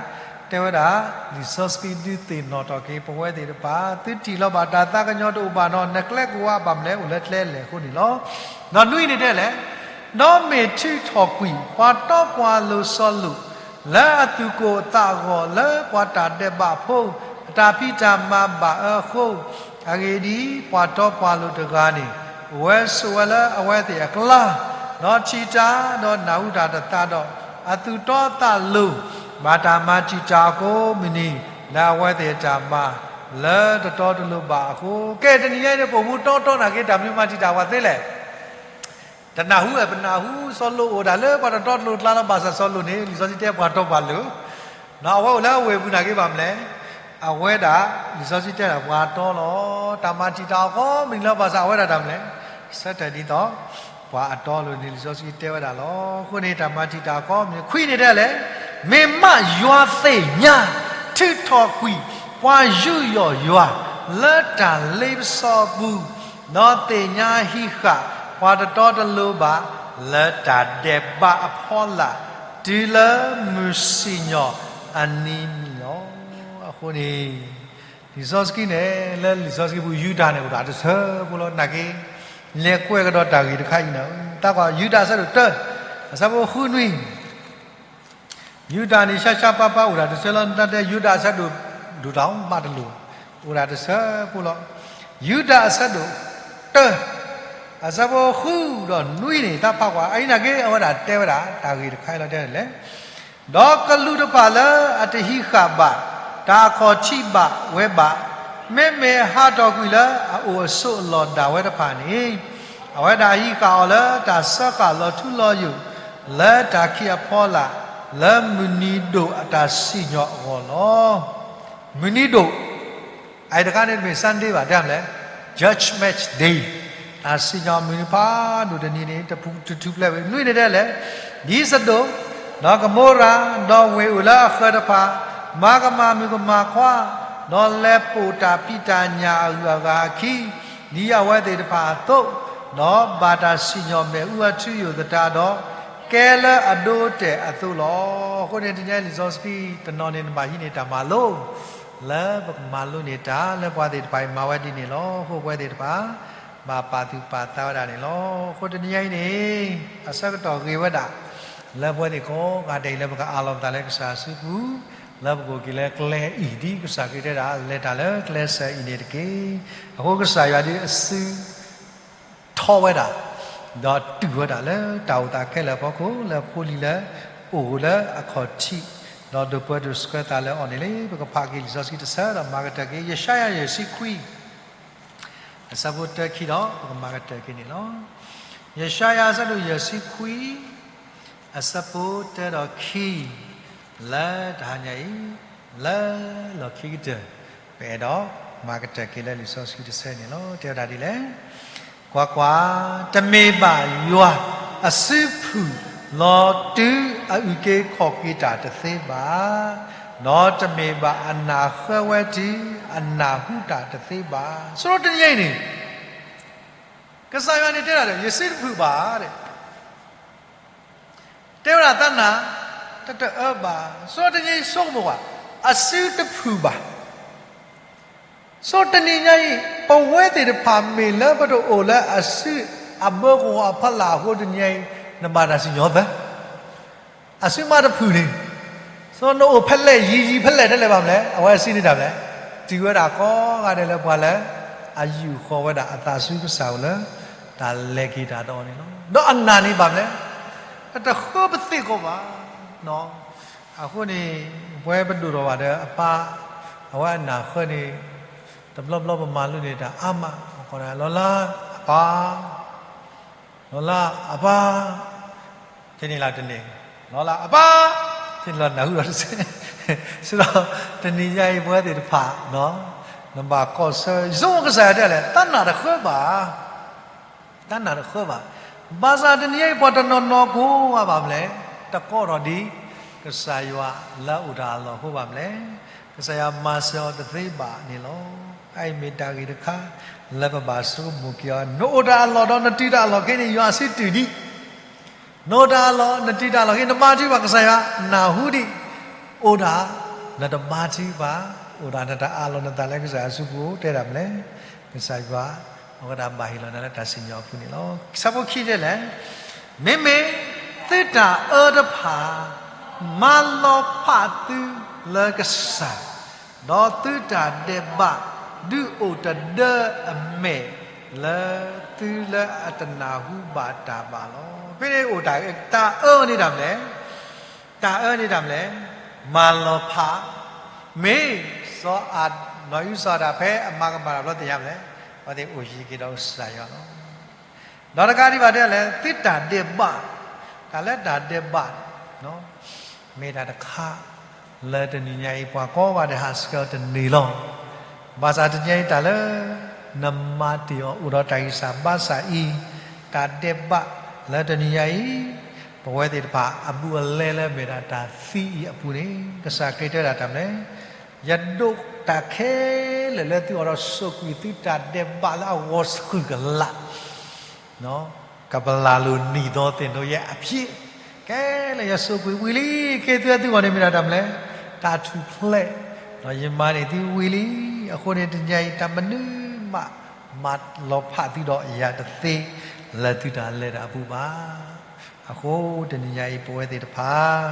တဲဝဲဒၣ် လံာ်စီဆှံဒုးသ့ၣ်နီၣ်ထီၣ်က့ၤပဝဲသ့ၣ်တဖၣ်, သုထံၣ်လီၤဘၣ်တၢ်သးကညီၤတအိၣ်ဘၣ်နီၤ, နကျဲကဝါဘၣ်မနုၤလဲၣ် အိၣ်လၢကျဲလဲၢ်အဃိန့ၣ်လီၤ. ဒီးနွံန့ၣ်တဲလဲၣ်, ဒီးမ့ၢ်ထုးထီၣ်ကွံာ် ပှၤတီပှၤလိၤစီၤလိာ် လၢအသူၣ်ကိၢ်သးဂီၤ လၢပှၤတၢ်ဒဲးဘးဖိ အတၢ်ဖံးတၢ်မၤဘၣ်အၢအဃိ, အဂ့ၢ်ဒ်အံၤ, ပှၤတီပှၤလိၤတဂၤန့ၣ် ဝဲဆိးဝဲလၢအဝဲသ့ၣ်အကျါ, ဒီးထံၣ်တၢ်, ဒီးနၢ်ဟူတၢ်တသးဒီး, အသူၣ်တီသးလိၤ ဘၣ်တၢ်မၤတံာ်တာ်အကိးမုၢ်နံၤ လၢအဝဲသ့ၣ်အတၢ်မၤ လၢတတီတလိၤဘၣ်အဃိ, ကဲတနံၤညါအံၤန့ၣ် ပအိၣ်မူတီတီနာ်က့ တၢ်မနုၤမၤတံာ်တာ်ပှၤသ့လဲၣ်. တနၢ်ဟူဧါ ပနၢ်ဟူ စီၤလိာ်အိၣ်ဒၣ်လၢပှၤတတီတလိၤကျါလီၤ. ဘၣ်ဆၣ်စီၤလိာ်န့ၣ် လံာ်စီဆှံတဲပှၤတီပှၤလိၤ, ဒီးအဝဲအိၣ်လၢအဝဲၢ်ပူၤနာ်က့ဘၣ်မနုၤလဲၣ်. အဝဲဒၣ် လံာ်စီဆှံတဲဒၣ်ပှၤတီလီၤ. တၢ်မၤတံာ်တာ်အီၤကိးမုၢ်နံၤလၢ ဘၣ်ဆၣ်အဝဲဒၣ်တၢ်မနုၤလဲၣ်, ဆၢထၢၣ်ဒ်သိး ပှၤအတီအလိၤန့ၣ် လံာ်စီဆှံတဲဝဲဒၣ်လီၤ. အဃိန့ၣ် တၢ်မၤတံာ်တာ်အီၤကိးမုၢ်နံၤ ခွံန့ၣ်တဲလဲၣ်, မ့ၢ်မးယွၤသ့ၣ်ညါ ထုးထီၣ်ကွံာ် ပှၤယူးယီၣ်ယွၤ လၢတၢ်လ့ပစီအပူၤ, ဒီးသ့ၣ်ညါဟံးဃာ် ပှၤတတီတလိၤဘၣ် လၢတၢ်ဒဲးဘးအဖီလာ် တုၤလၢမုၢ်စံၣ်ညီၣ်အနံၤန့ၣ်လီၤ. အဃိန့ၣ် လံာ်စီဆှံန့ၣ် လၢလံာ်စီဆှံပူၤ ယူဒၤန့ၣ် အိၣ်ဒၣ်တဆၢဖိလီၤ. နာ်က့ လဲၤကွဲးကဒီးတၢ်ဂ့ၢ်တခါအံၤန့ၣ်, တၢ်ကွၢ် ယူဒၤအဆၢဒိၣ်တၢ အဆၢဖိဃုနွံ ယူဒၤန့ၣ် ရှါရှါပၢ်ပၢ်အိၣ်ဒၣ်တဆၢလီၤ. နတၢ်တဲ ယူဒၤအဆၢဒိၣ် ဒိၣ်တၢ်မးတလိၤ, အိၣ်ဒၣ်တဆၢဖိလီၤ. ယူဒၤအဆၢဒိၣ်တၢ အဆၢဖိဃုဒီးနွံန့ၣ် တၢ်ဖးကွၢ် အအံၤနာ်က့ အဝဲဒၣ်တဲဝဲဒၣ် တၢ်ဂ့ၢ်တခါအံၤလီၤ. တဲဒ်လဲၣ်, ဒီးကလူးတဖၣ်လၢအတဟံးဃာ်ဘၣ် တၢ်အခီၣ်ထံးဘၣ်ဝဲဘၣ်, မ့မ့ၢ်ဟးထီၣ်ကွံာ်လၢအအိၣ်အဆိးအလီၢ်ဒၣ်ဝဲတဖၣ်န့ၣ်, အဝဲဒၣ်ဟံးဃာ်အီၤလၢတၢ်စၢဃာ်လီၤထူလီၤယိာ် လၢတၢ်ခံးအဖီလာ် လၢမုၢ်နံၤဒိၣ်အတၢ်စံၣ်ညီၣ်အဂီၢ်လီၤ. မုၢ်နံၤဒိၣ် အအံၤတခါန့ၣ်တမ့ၢ် Sunday ဘၣ်, တဲမနုၤလဲၣ်, Judgment Day, တၢ်စံၣ်ညီၣ်မုၢ်နံၤဖးဒိၣ်တနံၤန့ၣ် တထူၣ်ဖျဲးဝဲ. နွံန့ၣ်တဲလဲၣ်, ဒ်စဒိၣ် ဒီးကမိရၤ ဒီးဝ့ၢ်အိၣ်လၢအဃၢၤတဖၣ် မၤကမၣ်မုၣ်ကမၣ်ခွါ, ဒီးလဲၤပိာ်တၢ်ဖံးတၢ်ညၣ်အဂုၤအဂၤအခံ ဒ်အဝဲသ့ၣ်တဖၣ်အသိး, ဒီးဘၣ်တၢ်စံၣ်ညီၣ်မဲာ်အူအထူအယိာ်သတးဒီး, ကဲလၢအဒိအတဲာ်အသိးလီၤ. အဃိန့ၣ် တနံၤညါအံၤ လံာ်စီဆှံတနီၤန့ၣ် နဘၣ်ဟံးန့ၢ်တၢ်မၤလိ လၢပကမၤလိန့ၢ်တၢ်လၢပှၤသ့ၣ်တဖၣ်အံၤ မၤဝဲဒ်န့ၣ်လီၤ. အဃိပဝဲသ့ၣ်တဖၣ် ဘၣ်ပာ်သူၣ်ပာ်သးဝဲဒၣ်န့ၣ်လီၤ. အဃိတနံၤညါအံၤန့ၣ် အဆၢကတီၢ်ဂ့ၤဝဲဒၣ် လၢပဝဲသ့ၣ်ကိးဂၤဒဲးအံၤ လၢပကအးလီၤပသးလၢကစၢ်စုပူၤ, လၢပကအိၣ်က့ၤလၢကျဲအံၤ ဒ်ကစၢ်ခရံာ်တဲဒၣ် လဲၤတၢ်လၢကျဲစၢၤအံၤန့ၣ်တက့ၢ်. အဃိကစၢ်ယွၤဒုးအစု ထီဝဲဒၣ်, ဒီးတုၢ်ဝဲဒၣ်လၢတၢ်အိၣ်သးခဲလၢာ်အဖီခိၣ် လၢဖိလံၤလၢအိၣ်လၢအခီၣ်ထံး, ဒီးဒိးပၢဒိးဆှၢသးလၢအီၤန့ၣ်လံ. ပကဖးက့ၤလံာ်စီဆှံတဆၢဒီးမၤကတၢၢ်က့ၤ ယၡါယၤယဲၢ်ဆံခွံ အဆၢဖိတၢခံဒီး ပကမၤကတၢၢ်က့ၤန့ၣ်လီၤ. ယၡါယၤအဆၢဒိၣ်ယဲၢ်ဆံခွံ အဆၢဖိတၢဒီးခံ, လၢတဟါညါအံၤ လၢလီၢ်ခံကတၢၢ် ပအဲၣ်ဒိးမၤကတၢၢ်က့ၤလၢလံာ်စီဆှံတဆၢန့ၣ်လီၤ. တဲဝဲဒၣ်ဒ်လဲၣ်, ကွၢ်ကွၢ်, တမ့ၢ်ဘၣ်ယွၤအစုဖုၣ်လီၤတုၤအအုၣ်က့ၤခီၣ်က့ၤတၢ်တသ့ဘၣ်, ဒီးတမ့ၢ်ဘၣ်အနၢ်ဃၢဝဲတုၤအနၢ်ဟူတၢ်တသ့ဘၣ်. ဆိတနံၤညါအံၤန့ၣ် ကစၢ်ယွၤန့ၣ်တဲဒၣ်ဒီး ယစုတဖုၣ်ဘၣ် တဲဝဲဒၣ် တၢ်နာ်တတအၢဘၣ်. ဆိတနံၤညါအံၤ ဆိကမိၣ်ကွၢ်, အစုတဖုၣ်ဘၣ်. ဆိတနံၤညါအံၤ ပဝဲသ့ၣ်တဖၣ်မ့ၢ်လၢပတအိၣ်လၢအစုအဘၢကဝီၤအဖီလာ်အဃိ တနံၤညါအံၤ နဘၣ်တၢ်စံၣ်ညီၣ်သၢ အစုမးတဖုၣ်န့ၣ်, ဆိနအိၣ်ဖဲလဲၣ်ယံၤယံၤဖဲလဲၣ်ထဲလဲၣ်ဘၣ်မနုၤလဲၣ်, အဝဲအစုန့ၣ်တၢ်မနုၤလဲၣ်, တုၤဝဲဒၣ်ကိးဂၤဒဲးလၢပှၤလၢ အယူာ်ဃီၤဝဲဒၣ်အသးဆူကစၢ်အိၣ်လၢ တၢ်လဲၤက့ၤတၢ်ဒီးအီၤန့ၣ်လီၤ. ဒီးအနၢ်န့ၣ်ဘၣ်မနုၤလဲၣ်, တဃၢပသ့ၣ်ကီးဘၣ်. အဃိန့ၣ် ပဝဲပဒိၣ်ထီၣ်ဘၣ်ဒီးအပၢ် အဝဲအနၢ်ဃၢန့ၣ် တဘျီဘျီပမၤလိန့ၢ်တၢ်အါမး, လီၤလးအပၢ် လီၤလးအပၢ်, ဖဲန့ၣ်လၢတန့ၢ်, လီၤလးအပၢ်, ဖဲန့ၣ်လီၤနၢ်ဟူဒီးတစဲး, ဆိဒီး တနံၤညါအံၤပဝဲသ့ၣ်တဖၣ် နဘၣ်ကီၢ်ဆၢ ယဆိကမိၣ်ကစၢ်ယွၤတဲလဲၣ် တၢ်နာ်တဃၢဘၣ်, တၢ်နာ်တဃၢဘၣ်. ဘၣ်ဆၣ်တနံၤညါအံၤ ပှၤတနီၤနီၤကိးဂၤဘၣ်မနုၤလဲၣ်, တကိးထီၣ်ဒံး ကစၢ်ယွၤလၢအအိၣ်တၢ်အလီၢ်အဃိဘၣ်မနုၤလဲၣ်, ကစၢ်ယွၤမၤစၢၤအီၤတသ့ဘၣ်န့ၣ်လီၤ. အအံၤမ့ၢ်တၢ်ဂ့ၢ်တခါ လၢပဘၣ်ဆိကမိၣ်က့ၤအီၤ, နအိၣ်တၢ်အလီၢ်ဒီးနတုၤတၢ်အလီၢ်ခဲအံၤန့ၣ် ယွၤအစုတုၤဒံး နအိၣ်တၢ်အလီၢ် နတုၤတၢ်အလီၢ်ခဲအံၤ နမၤထံဘၣ်ကစၢ်ယွၤ နၢ်ဟူဒံး, အိၣ်ဒၣ် နတမၤထံဘၣ်, အိၣ်ဒၣ်နတၢ်အးလီၤနသးလၢကစၢ်ယွၤစုပူၤ တဲဒၣ်မနုၤလဲၣ်, ကစၢ်ယွၤ အဝဲဒၣ်ဘၣ်ဟ့ၣ်လီၤနၤလၢတၢ်စံၣ်ညီၣ်အပူၤန့ၣ်လီၤ. ဆၢဖိခံတဲလဲၣ်, မ့မ့ၢ်သုတၢ်အၢတဖၣ် မၤလီၤဖးသုလၢကစၢ်, ဒီးသုတၢ်ဒဲးဘး ဒုးအိၣ်တဒၢအမဲာ် လၢသုလၢအတနၢ်ဟူဘၣ်တၢ်ဘၣ်လီၤ. ဖဲန့ၣ်အိၣ်တၢ် တၢ်အၢန့ၣ်တၢ်မနုၤလဲၣ်, တၢ်အၢန့ၣ်တၢ်မနုၤလဲၣ်, မၤလီၤဖး, မ့ၢ်စီၤအၤ နီၢ်အံၣ်စရ့လးဖဲအမၤကမၣ်တၢ်ဘျီသ့ၣ်ညါမလဲၣ်, အဝဲသ့ၣ်အိၣ်ယံၤက့ၤဒီးကစၢ်ယွၤလီၤ. ဒီးတကးဒံးဘၣ်တဲလဲၣ် သုတၢ်ဒဲးဘး, တၢ်လၢတၢ်ဒဲးဘး, မ့ၢ်တၢ်တခါ လၢတနံၤညါအံၤ ပှၤကိးဂၤဒဲးဟးဆှၢအီၤတန့ၢ်လီၤ. ဘၣ်ဆၣ်တနံၤညါအံၤတၢ်လၢ နမၤတ့ၢ်အီၤအိၣ်ဒီးတၢ်ဂံၢ်စၢ်ဘါစၢ်အံၤ, တၢ်ဒဲးဘးလၢတနံၤညါအံၤ, ပဝဲသ့ၣ်တဖၣ်အဘူးအလဲလၢမ့ၢ်ဒၣ်တၢ်သံအံၤအပူၤန့ၣ် ကစၢ်ခရံာ်တဲဝဲဒၣ်တၢ်မနုၤလဲၣ်, ယဒိးတၢ်ခဲလၢာ်လၢသုအိၣ်ဒီး ဆိၣ်ကွံာ်သုတၢ်ဒဲးဘးလၢအဂီၢ်ဆှုၣ်ကလာ် ကပလၢ်လိာ်နံၣ်ဒီသ့ၣ်နီၣ်ယဲၢ်အဖံး, ကဲလၢယဆိၣ်ကွံာ်ဝံၤလံ, ကဲသုဝဲသုဂီၢ်န့ၣ်မ့ၢ်ဒၣ်တၢ်မနုၤလဲၣ်, တၢ်ထူၣ်ဖျဲး, ဒီးယမၤန့ၢ်သုဝံၤလံ, အဃိန့ၣ်တနံၤညါအံၤ တၢ်မနုၤမး မၤလီၤဖးသုဒီးယၤတသ့ လၢသုတၢ်လဲၤတၢ်အပူၤဘၣ်. အဃိတနံၤညါအံၤ ပဝဲသ့ၣ်တဖၣ်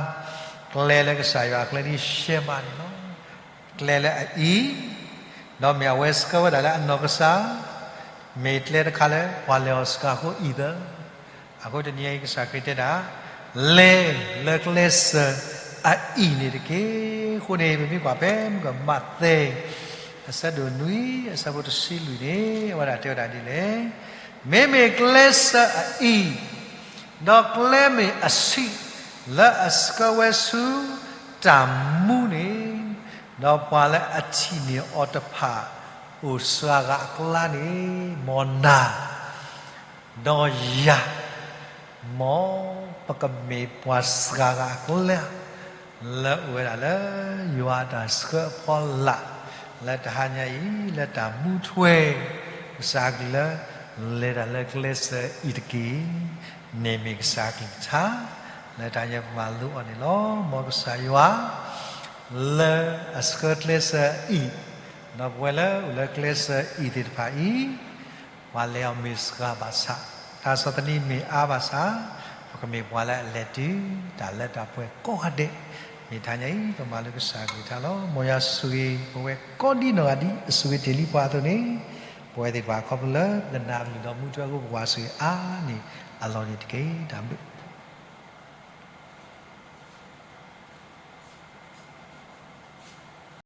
ကျဲလၢကစၢ်ယွၤအကျဲဒ်ရှဲမးန့ၣ်လီၤ. ကျဲလၢအအံၤ, ဒီးမ့ၢ်အဝဲဆှၢဝဲဒၣ်လၢအနီၢ်ကစၢ်, မ့ၢ်ကျဲတခါလၢ ပှၤလဲၤအီၤစှၤအဃိအံၤသၢ, အဃိတနံၤညါအံၤ ကစၢ်ခရံာ်တဲဒၣ်, လဲၤလၢကျဲစၢၤအအံၤန့ၣ်တက့ၢ်. အဃိန့ၣ် ပမ့ၢ်ကွၢ်ဖဲမုၢ်ကမၣ်သဲ အဆၢဒိၣ်နွံ အဆၢဖိတဆံလွံၢ်န့ၣ် အဝဲဒၣ်တဲဝဲဒၣ်ဒ်လဲၣ်, မ့မ့ၢ်ကျဲစၢၤအအံၤ, ဒီးကျဲမ့ၢ်အဆံး လၢအဆှၢဝဲဆူတၢ်မူန့ၣ်, ဒီးပှၤလၢအထံၣ်န့ၢ်အီၤတဖၣ် အိၣ်စှၤဂၤအကျါန့ၣ် မ်နၤ ဒီးယၤ, မ်ပကမ့ၢ်ပှၤစှၤဂၤအကျါ လၢအအိၣ်ဝဲဒၣ်လၢ ယွၤအတၢ်ဆှၢအဖီလာ် လၢတဟါညါအံၤ လၢတၢ်မူထွဲ ကစၢ်အကလုၢ်လၢ လဲၤတၢ်လၢကျဲစၢၤအံၤတက့ၢ်. န့ၣ်မ့ၢ်ကစၢ်အကလုၢ်ကထါ လၢတၢ်ညါပှၤလိအီၤန့ၣ်လီၤ. မ်ကစၢ်ယွၤ လၢအဆှၢကျဲစၢၤအံၤ, ဒီးပဝဲလၢအိၣ်လၢကျဲစၢၤအံၤသ့ၣ်တဖၣ်အံၤ ပှၤလဲၤအီၤမ့ၢ်စှၤဘၣ်ဆၣ်, တၢ်ဆီၣ်သနံးမ့ၢ်အါဘၣ်ဆၣ်, ပကမ့ၢ်ပှၤလၢအလဲၤတုၤ တၢ်လၢတၢ်ပှဲၤကိးဂၤဒဲး, မ့ၢ်တဟါညါအံၤ ပမၤလိကစၢ်အကလုၢ်ကထါလီၤ. မ်ယွၤဆိၣ်ဂ့ၤ ပဝဲကိးဒံနီၢ်ဂၤဒဲး အဆိၣ်ဂ့ၤတ့ၢ်လံပှၤအသိးန့ၣ်, ပဝဲသ့ၣ်တဖၣ်ခီဖျိလၢ ပကနၣ်အကလုၢ်ဒီးမူထွဲအဃိ ပပှၤဆိၣ်ဂ့ၤအါန့ၢ်အလီၢ်န့ၣ်တက့ၢ်. တၢ်ဘျုး